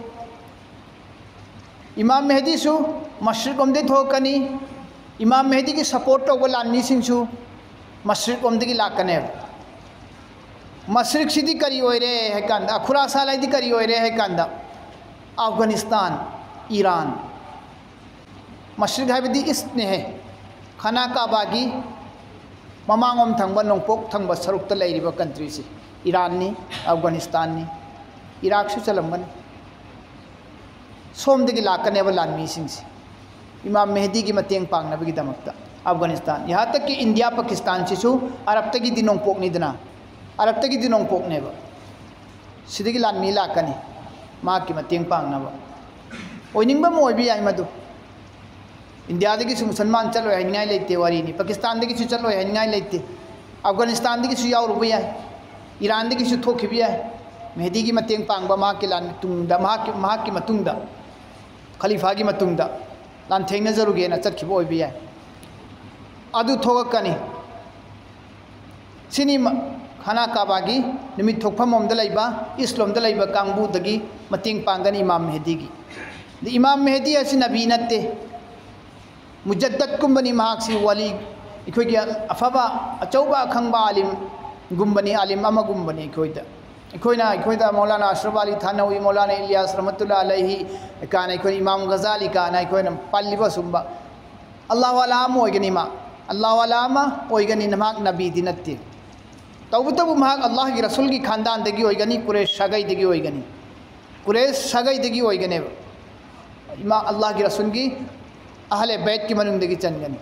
ꯏꯃꯥꯝ ꯃꯦꯍꯗꯤꯁꯨ ꯃꯁꯔꯤꯛꯂꯣꯝꯗꯒꯤ ꯊꯣꯛꯂꯛꯀꯅꯤ꯫ ꯏꯃꯥꯝ ꯃꯦꯍꯗꯤꯒꯤ ꯁꯄꯣꯔꯠ ꯇꯧꯕ ꯂꯥꯟꯃꯤꯁꯤꯡꯁꯨ ꯃꯁꯔꯤꯛꯂꯣꯝꯗꯒꯤ ꯂꯥꯛꯀꯅꯦꯕ꯫ ꯃꯁꯔꯤꯛꯁꯤꯗꯤ ꯀꯔꯤ ꯑꯣꯏꯔꯦ ꯍꯥꯏ ꯀꯥꯟꯗ, ꯈꯨꯔꯥꯁꯥꯟ ꯍꯥꯏꯗꯤ ꯀꯔꯤ ꯑꯣꯏꯔꯦ ꯍꯥꯏ ꯀꯥꯟꯗ, ꯑꯐꯒꯥꯅꯤꯁꯇꯥꯟ, ꯏꯔꯥꯟ꯫ ꯃꯁꯔꯤꯛ ꯍꯥꯏꯕꯗꯤ ꯏꯁ꯭ꯠꯅꯦꯍꯦ꯫ ꯈꯥꯅꯥ ꯀꯥꯕꯥꯒꯤ ꯃꯃꯥꯡꯂꯣꯝ ꯊꯪꯕ, ꯅꯣꯡꯄꯣꯛ ꯊꯪꯕ ꯁꯔꯨꯛꯇ ꯂꯩꯔꯤꯕ ꯀꯟꯇ꯭ꯔꯤꯁꯤ ꯏꯔꯥꯟꯅꯤ, ꯑꯐꯒꯥꯅꯤꯁꯇꯥꯟꯅꯤ, ꯏꯔꯥꯛꯁꯨ ꯆꯜꯂꯝꯒꯅꯤ꯫ ꯁꯣꯝꯗꯒꯤ ꯂꯥꯛꯀꯅꯦꯕ ꯂꯥꯟꯃꯤꯁꯤꯡꯁꯦ, ꯏꯃꯥꯝ ꯃꯦꯍꯗꯤꯒꯤ ꯃꯇꯦꯡ ꯄꯥꯡꯅꯕꯒꯤꯗꯃꯛꯇ꯫ ꯑꯐꯒꯥꯅꯤꯁꯇꯥꯟ, ꯌꯍꯥ ꯇꯛ ꯀꯤ ꯏꯟꯗꯤꯌꯥ, ꯄꯥꯀꯤꯁꯇꯥꯟꯁꯤꯁꯨ ꯑꯔꯕꯇꯒꯤꯗꯤ ꯅꯣꯡꯄꯣꯛꯅꯤꯗꯅ, ꯑꯔꯕꯇꯒꯤꯗꯤ ꯅꯣꯡꯄꯣꯛꯅꯦꯕ꯫ ꯁꯤꯗꯒꯤ ꯂꯥꯟꯃꯤ ꯂꯥꯛꯀꯅꯤ ꯃꯍꯥꯛꯀꯤ ꯃꯇꯦꯡ ꯄꯥꯡꯅꯕ꯫ ꯑꯣꯏꯅꯤꯡꯕ ꯑꯃ ꯑꯣꯏꯕ ꯌꯥꯏ ꯃꯗꯨ꯫ ꯏꯟꯗꯤꯌꯥꯗꯒꯤꯁꯨ ꯃꯨꯁꯜꯃꯥꯟ ꯆꯠꯂꯣꯏ ꯍꯥꯏꯅꯤꯡꯉꯥꯏ ꯂꯩꯇꯦ, ꯋꯥꯔꯤꯅꯤ꯫ ꯄꯥꯀꯤꯁꯇꯥꯟꯗꯒꯤꯁꯨ ꯆꯠꯂꯣꯏ ꯍꯥꯏꯅꯤꯡꯉꯥꯏ ꯂꯩꯇꯦ꯫ ꯑꯐꯒꯥꯅꯤꯁꯇꯥꯟꯗꯒꯤꯁꯨ ꯌꯥꯎꯔꯨꯕ ꯌꯥꯏ, ꯏꯔꯥꯟꯗꯒꯤꯁꯨ ꯊꯣꯛꯈꯤꯕ ꯌꯥꯏ꯫ ꯃꯦꯍꯗꯤꯒꯤ ꯃꯇꯦꯡ ꯄꯥꯡꯕ, ꯃꯍꯥꯛꯀꯤ ꯂꯥꯟ ꯇꯨꯡꯗ, ꯃꯍꯥꯛꯀꯤ, ꯃꯍꯥꯛꯀꯤ ꯃꯇꯨꯡꯗ, ꯈꯂꯤꯐꯥꯒꯤ ꯃꯇꯨꯡꯗ ꯂꯥꯟꯊꯦꯡꯅꯖꯔꯨꯒꯦꯅ ꯆꯠꯈꯤꯕ ꯑꯣꯏꯕ ꯌꯥꯏ꯫ ꯑꯗꯨ ꯊꯣꯛꯂꯛꯀꯅꯤ꯫ ꯁꯤꯅꯤ ꯃ-, ꯈꯥꯅꯥ ꯀꯥꯕꯥꯒꯤ ꯅꯨꯃꯤꯠ ꯊꯣꯛꯐꯝ ꯂꯣꯝꯗ ꯂꯩꯕ, ꯏꯁ꯭ꯠ ꯂꯣꯝꯗ ꯂꯩꯕ ꯀꯥꯡꯕꯨꯗꯒꯤ ꯃꯇꯦꯡ ꯄꯥꯡꯒꯅꯤ ꯏꯃꯥꯝ ꯃꯦꯍꯗꯤꯒꯤ꯫ ꯑꯗ ꯏꯃꯥꯝ ꯃꯦꯍꯗꯤ ꯑꯁꯤ ꯅꯕꯤ ꯅꯠꯇꯦ, ꯃꯨꯖꯗꯗꯀꯨꯝꯕꯅꯤ ꯃꯍꯥꯛꯁꯤ, ꯋꯥꯂꯤ, ꯑꯩꯈꯣꯏꯒꯤ ꯑꯐꯕ, ꯑꯆꯧꯕ ꯑꯈꯪꯕ ꯑꯥꯂꯤꯝꯒꯨꯝꯕꯅꯤ, ꯑꯥꯂꯤꯝ ꯑꯃꯒꯨꯝꯕꯅꯤ ꯑꯩꯈꯣꯏꯗ꯫ ꯑꯩꯈꯣꯏꯅ, ꯑꯩꯈꯣꯏꯗ ꯃꯧꯂꯥꯅꯥ ꯑꯁ꯭ꯔꯐ ꯑꯂꯤ ꯊꯥꯅꯋꯤ, ꯃꯧꯂꯥꯅꯥ ꯏꯂꯤꯌꯥꯁ ꯔꯍꯃꯇꯨꯜꯂꯥ ꯑꯂꯩꯍꯤ ꯀꯥꯏꯅ, ꯑꯩꯈꯣꯏꯅ ꯏꯃꯥꯝ ꯒꯖꯥꯂꯤ ꯀꯥꯏꯅ ꯑꯩꯈꯣꯏꯅ ꯄꯜꯂꯤꯕ ꯁꯨꯝꯕ ꯑꯜꯂꯥꯍꯨ ꯑꯂꯥ ꯑꯃ ꯑꯣꯏꯒꯅꯤ ꯃꯥ꯫ ꯑꯜꯂꯥꯍꯨ ꯑꯂꯥ ꯑꯃ ꯑꯣꯏꯒꯅꯤ, ꯃꯍꯥꯛ ꯅꯕꯤꯗꯤ ꯅꯠꯇꯦ꯫ ꯇꯧꯕꯇꯕꯨ ꯃꯍꯥꯛ ꯑꯜꯂꯥꯍꯒꯤ ꯔꯁꯨꯜꯒꯤ ꯈꯥꯟꯗꯥꯟꯗꯒꯤ ꯑꯣꯏꯒꯅꯤ, ꯀꯨꯔꯦꯁ ꯁꯥꯒꯩꯗꯒꯤ ꯑꯣꯏꯒꯅꯤ꯫ ꯀꯨꯔꯦꯁ ꯁꯥꯒꯩꯗꯒꯤ ꯑꯣꯏꯒꯅꯦꯕ꯫ ꯏꯃꯥ ꯑꯜꯂꯥꯍꯒꯤ ꯔꯁꯨꯜꯒꯤ ꯑꯍꯂꯦ ꯕꯩꯠꯀꯤ ꯃꯅꯨꯡꯗꯒꯤ ꯆꯟꯒꯅꯤ,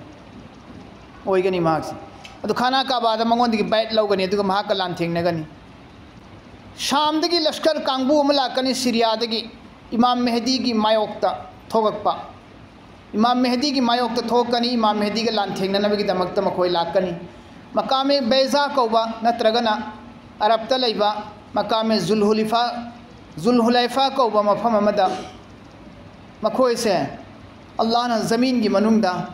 ꯑꯣꯏꯒꯅꯤ ꯃꯍꯥꯛꯁꯤ꯫ ꯑꯗꯨ ꯈꯥꯅꯥ ꯀꯥꯕꯥꯗ ꯃꯉꯣꯟꯗꯒꯤ ꯕꯩꯠ ꯂꯧꯒꯅꯤ, ꯑꯗꯨꯒ ꯃꯍꯥꯛꯀ ꯂꯥꯟꯊꯦꯡꯅꯒꯅꯤ꯫ ꯁꯥꯝꯗꯒꯤ ꯂꯁꯀꯔ ꯀꯥꯡꯕꯨ ꯑꯃ ꯂꯥꯛꯀꯅꯤ, ꯁꯤꯔꯤꯌꯥꯗꯒꯤ, ꯏꯃꯥꯝ ꯃꯦꯍꯗꯤꯒꯤ ꯃꯥꯌꯣꯛꯇ ꯊꯣꯛꯂꯛꯄ꯫ ꯏꯃꯥꯝ ꯃꯦꯍꯗꯤꯒꯤ ꯃꯥꯌꯣꯛꯇ ꯊꯣꯛꯀꯅꯤ꯫ ꯏꯃꯥꯝ ꯃꯦꯍꯗꯤꯒ ꯂꯥꯟꯊꯦꯡꯅꯅꯕꯒꯤꯗꯃꯛꯇ ꯃꯈꯣꯏ ꯂꯥꯛꯀꯅꯤ꯫ ꯃꯀꯥꯃꯦ ꯕꯩꯖꯥ ꯀꯧꯕ ꯅꯠꯇ꯭ꯔꯒꯅ ꯑꯔꯕꯇ ꯂꯩꯕ ꯃꯀꯥꯃꯦ ꯖꯨꯜꯍꯨꯂꯤꯐꯥ, ꯖꯨꯜꯍꯨꯂꯩꯐꯥ ꯀꯧꯕ ꯃꯐꯝ ꯑꯃꯗ ꯃꯈꯣꯏꯁꯦ ꯑꯜꯂꯥꯍꯅ ꯖꯃꯤꯟꯒꯤ ꯃꯅꯨꯡꯗ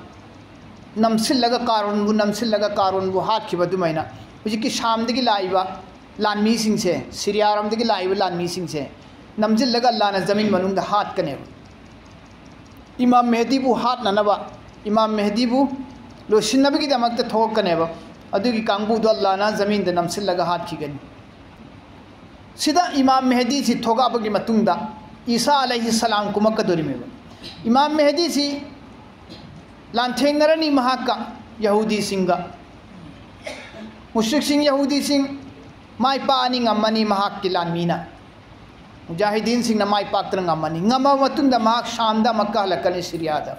ꯅꯝꯁꯤꯜꯂꯒ, ꯀꯥꯔꯨꯟꯕꯨ ꯅꯝꯁꯤꯜꯂꯒ ꯀꯥꯔꯨꯟꯕꯨ ꯍꯥꯠꯈꯤꯕ ꯑꯗꯨꯃꯥꯏꯅ ꯍꯧꯖꯤꯛꯀꯤ ꯁꯥꯝꯗꯒꯤ ꯂꯥꯛꯏꯕ ꯂꯥꯟꯃꯤꯁꯤꯡꯁꯦ, ꯁꯤꯔꯤꯌꯥꯔꯣꯝꯗꯒꯤ ꯂꯥꯛꯏꯕ ꯂꯥꯟꯃꯤꯁꯤꯡꯁꯦ ꯅꯝꯁꯤꯜꯂꯒ ꯑꯜꯂꯥꯍꯅ ꯖꯃꯤꯟ ꯃꯅꯨꯡꯗ ꯍꯥꯠꯀꯅꯦꯕ꯫ ꯏꯃꯥꯝ ꯃꯦꯍꯗꯤꯕꯨ ꯍꯥꯠꯅꯅꯕ, ꯏꯃꯥꯝ ꯃꯦꯍꯗꯤꯕꯨ ꯂꯣꯏꯁꯤꯟꯅꯕꯒꯤꯗꯃꯛꯇ ꯊꯣꯛꯂꯛꯀꯅꯦꯕ꯫ ꯑꯗꯨꯒꯤ ꯀꯥꯡꯕꯨꯗꯣ ꯑꯜꯂꯥꯍꯅ ꯖꯃꯤꯟꯗ ꯅꯝꯁꯤꯜꯂꯒ ꯍꯥꯠꯈꯤꯒꯅꯤ꯫ ꯁꯤꯗ ꯏꯃꯥꯝ ꯃꯦꯍꯗꯤꯁꯤ ꯊꯣꯛꯂꯛꯑꯕꯒꯤ ꯃꯇꯨꯡꯗ ꯏꯁꯥ ꯑꯂꯩꯍꯤ ꯁꯂꯥꯝ ꯀꯨꯝꯃꯛꯀꯗꯣꯔꯤꯃꯦꯕ꯫ ꯏꯃꯥꯝ ꯃꯦꯍꯗꯤꯁꯤ ꯂꯥꯟꯊꯦꯡꯅꯔꯅꯤ ꯃꯍꯥꯛꯀ, ꯌꯍꯨꯗꯤꯁꯤꯡꯒ꯫ ꯃꯨꯁ꯭ꯔꯤꯛꯁꯤꯡ, ꯌꯍꯨꯗꯤꯁꯤꯡ ꯃꯥꯏ ꯄꯥꯛꯑꯅꯤ, ꯉꯝꯃꯅꯤ ꯃꯍꯥꯛꯀꯤ ꯂꯥꯟꯃꯤꯅ꯫ ꯃꯨꯖꯥꯍꯤꯗꯤꯟꯁꯤꯡꯅ ꯃꯥꯏ ꯄꯥꯛꯇꯅ ꯉꯝꯃꯅꯤ꯫ ꯉꯝꯃꯕ ꯃꯇꯨꯡꯗ ꯃꯍꯥꯛ ꯁꯥꯝꯗ ꯑꯃꯨꯛꯀ ꯍꯜꯂꯛꯀꯅꯤ, ꯁꯤꯔꯤꯌꯥꯗ꯫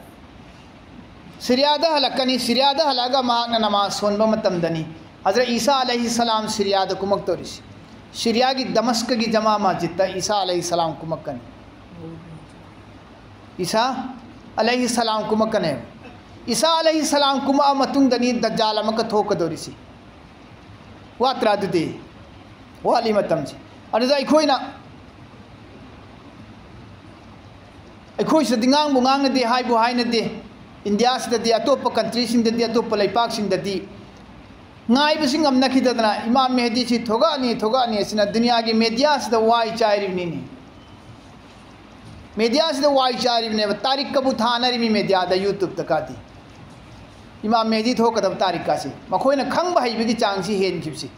ꯁꯤꯔꯤꯌꯥꯗ ꯍꯜꯂꯛꯀꯅꯤ꯫ ꯁꯤꯔꯤꯌꯥꯗ ꯍꯜꯂꯛꯑꯒ ꯃꯍꯥꯛꯅ ꯅꯃꯥꯖ ꯁꯣꯟꯕ ꯃꯇꯝꯗꯅꯤ ꯍꯖꯔꯠ ꯏꯁꯥ ꯑꯂꯩꯍꯤ ꯁꯂꯥꯝ ꯁꯤꯔꯤꯌꯥꯗ ꯀꯨꯝꯃꯛꯇꯧꯔꯤꯁꯤ꯫ ꯁꯤꯔꯤꯌꯥꯒꯤ ꯗꯃꯁꯀꯒꯤ ꯖꯃꯥ ꯃꯁꯖꯤꯗꯇ ꯏꯁꯥ ꯑꯂꯩꯍꯤ ꯁꯂꯥꯝ ꯀꯨꯝꯃꯛꯀꯅꯤ꯫ ꯏꯁꯥ ꯑꯂꯩꯍꯤ ꯁꯂꯥꯝ ꯀꯨꯝꯃꯛꯀꯅꯦꯕ꯫ ꯏꯁꯥ ꯑꯂꯩꯍꯤ ꯁꯂꯥꯝ ꯀꯨꯝꯃꯛꯑ ꯃꯇꯨꯡꯗꯅꯤ ꯗꯖꯥꯜ ꯑꯃꯨꯛꯀ ꯊꯣꯛꯀꯗꯧꯔꯤꯁꯤ꯫ ꯋꯥꯠꯇ꯭ꯔꯥ ꯑꯗꯨꯗꯤ? ꯋꯥꯠꯂꯤ ꯃꯇꯝꯁꯤ꯫ ꯑꯗꯨꯗ ꯑꯩꯈꯣꯏꯅ, ꯑꯩꯈꯣꯏ ꯁꯤꯗꯗꯤ ꯉꯥꯡꯕꯨ ꯉꯥꯡꯅꯗꯦ, ꯍꯥꯏꯕꯨ ꯍꯥꯏꯅꯗꯦ꯫ ꯏꯟꯗꯤꯌꯥꯁꯤꯗꯗꯤ, ꯑꯇꯣꯞꯄ ꯀꯟꯇ꯭ꯔꯤꯁꯤꯡꯗꯗꯤ, ꯑꯇꯣꯞꯄ ꯂꯩꯄꯥꯛꯁꯤꯡꯗꯗꯤ ꯉꯥꯏꯕꯁꯤ ꯉꯝꯅꯈꯤꯗꯗꯅ ꯏꯃꯥꯝ ꯃꯦꯍꯗꯤꯁꯤ ꯊꯣꯛꯂꯛꯑꯅꯤ, ꯊꯣꯛꯂꯛꯑꯅꯤ ꯑꯁꯤꯅ ꯗꯨꯅꯤꯌꯥꯒꯤ ꯃꯦꯗꯤꯌꯥꯁꯤꯗ ꯋꯥꯏ ꯆꯥꯏꯔꯤꯕꯅꯤꯅꯦ꯫ ꯃꯦꯗꯤꯌꯥꯁꯤꯗ ꯋꯥꯏ ꯆꯥꯏꯔꯤꯕꯅꯦꯕ꯫ ꯇꯥꯔꯤꯛꯀꯕꯨ ꯊꯥꯅꯔꯤꯃꯤ ꯃꯦꯗꯤꯌꯥꯗ, ꯌꯨꯇ꯭ꯌꯨꯕꯇ ꯀꯥꯗꯤ꯫ ꯏꯃꯥꯝ ꯃꯦꯍꯗꯤ ꯊꯣꯛꯀꯗꯕ ꯇꯥꯔꯤꯛꯀꯁꯤ ꯃꯈꯣꯏꯅ ꯈꯪꯕ ꯍꯩꯕꯒꯤ ꯆꯥꯡꯁꯤ ꯍꯦꯟꯈꯤꯕꯁꯤ,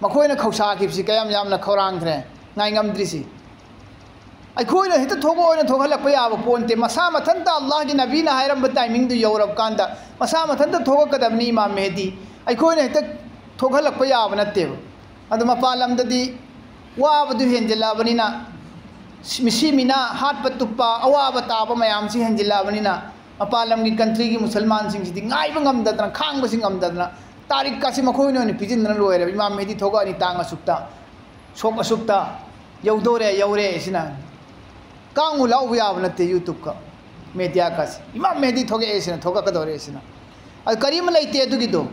ꯃꯈꯣꯏꯅ ꯈꯧꯁꯥꯈꯤꯕꯁꯤ ꯀꯌꯥꯝ ꯌꯥꯝꯅ ꯈꯧꯔꯥꯡꯈ꯭ꯔꯦ, ꯉꯥꯏꯉꯝꯗ꯭ꯔꯤꯁꯤ꯫ ꯑꯩꯈꯣꯏꯅ ꯍꯦꯛꯇ ꯊꯣꯛꯂꯛꯑꯣꯅ ꯊꯣꯛꯍꯜꯂꯛꯄ ꯌꯥꯕ ꯄꯣꯠ ꯅꯠꯇꯦ꯫ ꯃꯁꯥ ꯃꯊꯟꯇ ꯑꯜꯂꯥꯍꯒꯤ ꯅꯕꯤꯅ ꯍꯥꯏꯔꯝꯕ ꯇꯥꯏꯃꯤꯡꯗꯨ ꯌꯧꯔꯕ ꯀꯥꯟꯗ ꯃꯁꯥ ꯃꯊꯟꯇ ꯊꯣꯛꯂꯛꯀꯗꯕꯅꯤ ꯏꯃꯥꯝ ꯃꯦꯍꯗꯤ꯫ ꯑꯩꯈꯣꯏꯅ ꯍꯦꯛꯇ ꯊꯣꯛꯍꯜꯂꯛꯄ ꯌꯥꯕ ꯅꯠꯇꯦꯕ꯫ ꯑꯗꯣ ꯃꯄꯥꯟ ꯂꯝꯗꯗꯤ ꯋꯥꯕꯗꯨ ꯍꯦꯟꯖꯤꯜꯂꯛꯑꯕꯅꯤꯅ, ꯃꯤꯁꯤ ꯃꯤꯅꯥ, ꯍꯥꯠꯄ ꯇꯨꯞꯄ, ꯑꯋꯥꯕ ꯇꯥꯕ ꯃꯌꯥꯝꯁꯤ ꯍꯦꯟꯖꯤꯜꯂꯛꯑꯕꯅꯤꯅ, ꯃꯄꯥꯟ ꯂꯝꯒꯤ ꯀꯟꯇ꯭ꯔꯤꯒꯤ ꯃꯨꯁꯜꯃꯥꯟꯁꯤꯡꯁꯤꯗꯤ ꯉꯥꯏꯕ ꯉꯝꯗꯗꯅ, ꯈꯥꯡꯕꯁꯤ ꯉꯝꯗꯗꯅ, ꯇꯥꯔꯤꯛꯀꯁꯤ ꯃꯈꯣꯏꯅ ꯑꯣꯏꯅ ꯄꯤꯁꯤꯟꯗꯅ ꯂꯣꯏꯔꯦꯕ꯫ ꯏꯃꯥꯝ ꯃꯦꯍꯗꯤ ꯊꯣꯛꯂꯛꯑꯅꯤ ꯇꯥꯡ ꯑꯁꯨꯛꯇ, ꯁꯣꯛ ꯑꯁꯨꯛꯇ, ꯌꯧꯗꯣꯔꯦ, ꯌꯧꯔꯦ ꯁꯤꯅ꯫ ꯀꯥꯡꯕꯨ ꯂꯥꯎꯕ ꯌꯥꯕ ꯅꯠꯇꯦ ꯌꯨꯇ꯭ꯌꯨꯕꯀ꯫ ꯃꯦꯗꯤꯌꯥ ꯀꯥꯁꯦ, ꯏꯃꯥꯝ ꯃꯦꯍꯗꯤ ꯊꯣꯛꯂꯛꯑꯦ ꯁꯤꯅ, ꯊꯣꯛꯂꯛꯀꯗꯧꯔꯦ ꯁꯤꯅ꯫ ꯑꯗꯨ ꯀꯔꯤꯃ ꯂꯩꯇꯦ ꯑꯗꯨꯒꯤꯗꯣ,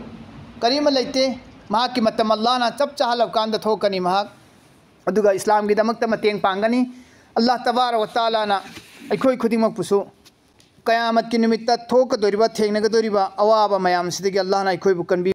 ꯀꯔꯤꯃ ꯂꯩꯇꯦ꯫ ꯃꯍꯥꯛꯀꯤ ꯃꯇꯝ ꯑꯜꯂꯥꯍꯅ ꯆꯞ ꯆꯥꯍꯜꯂꯕ ꯀꯥꯟꯗ ꯊꯣꯛꯀꯅꯤ ꯃꯍꯥꯛ꯫ ꯑꯗꯨꯒ ꯏꯁꯂꯥꯝꯒꯤꯗꯃꯛꯇ ꯃꯇꯦꯡ ꯄꯥꯡꯒꯅꯤ꯫ ꯑꯜꯂꯥꯍ ꯇꯕꯥꯔꯛ ꯋ ꯇꯥꯂꯥꯅ ꯑꯩꯈꯣꯏ ꯈꯨꯗꯤꯡꯃꯛꯄꯨꯁꯨ ꯀꯌꯥꯃꯠꯀꯤ ꯅꯨꯃꯤꯠꯇ ꯊꯣꯛꯀꯗꯧꯔꯤꯕ, ꯊꯦꯡꯅꯒꯗꯧꯔꯤꯕ ꯑꯋꯥꯕ ꯃꯌꯥꯝꯁꯤꯗꯒꯤ ꯑꯜꯂꯥꯍꯅ ꯑꯩꯈꯣꯏꯕꯨ ꯀꯟꯕꯤ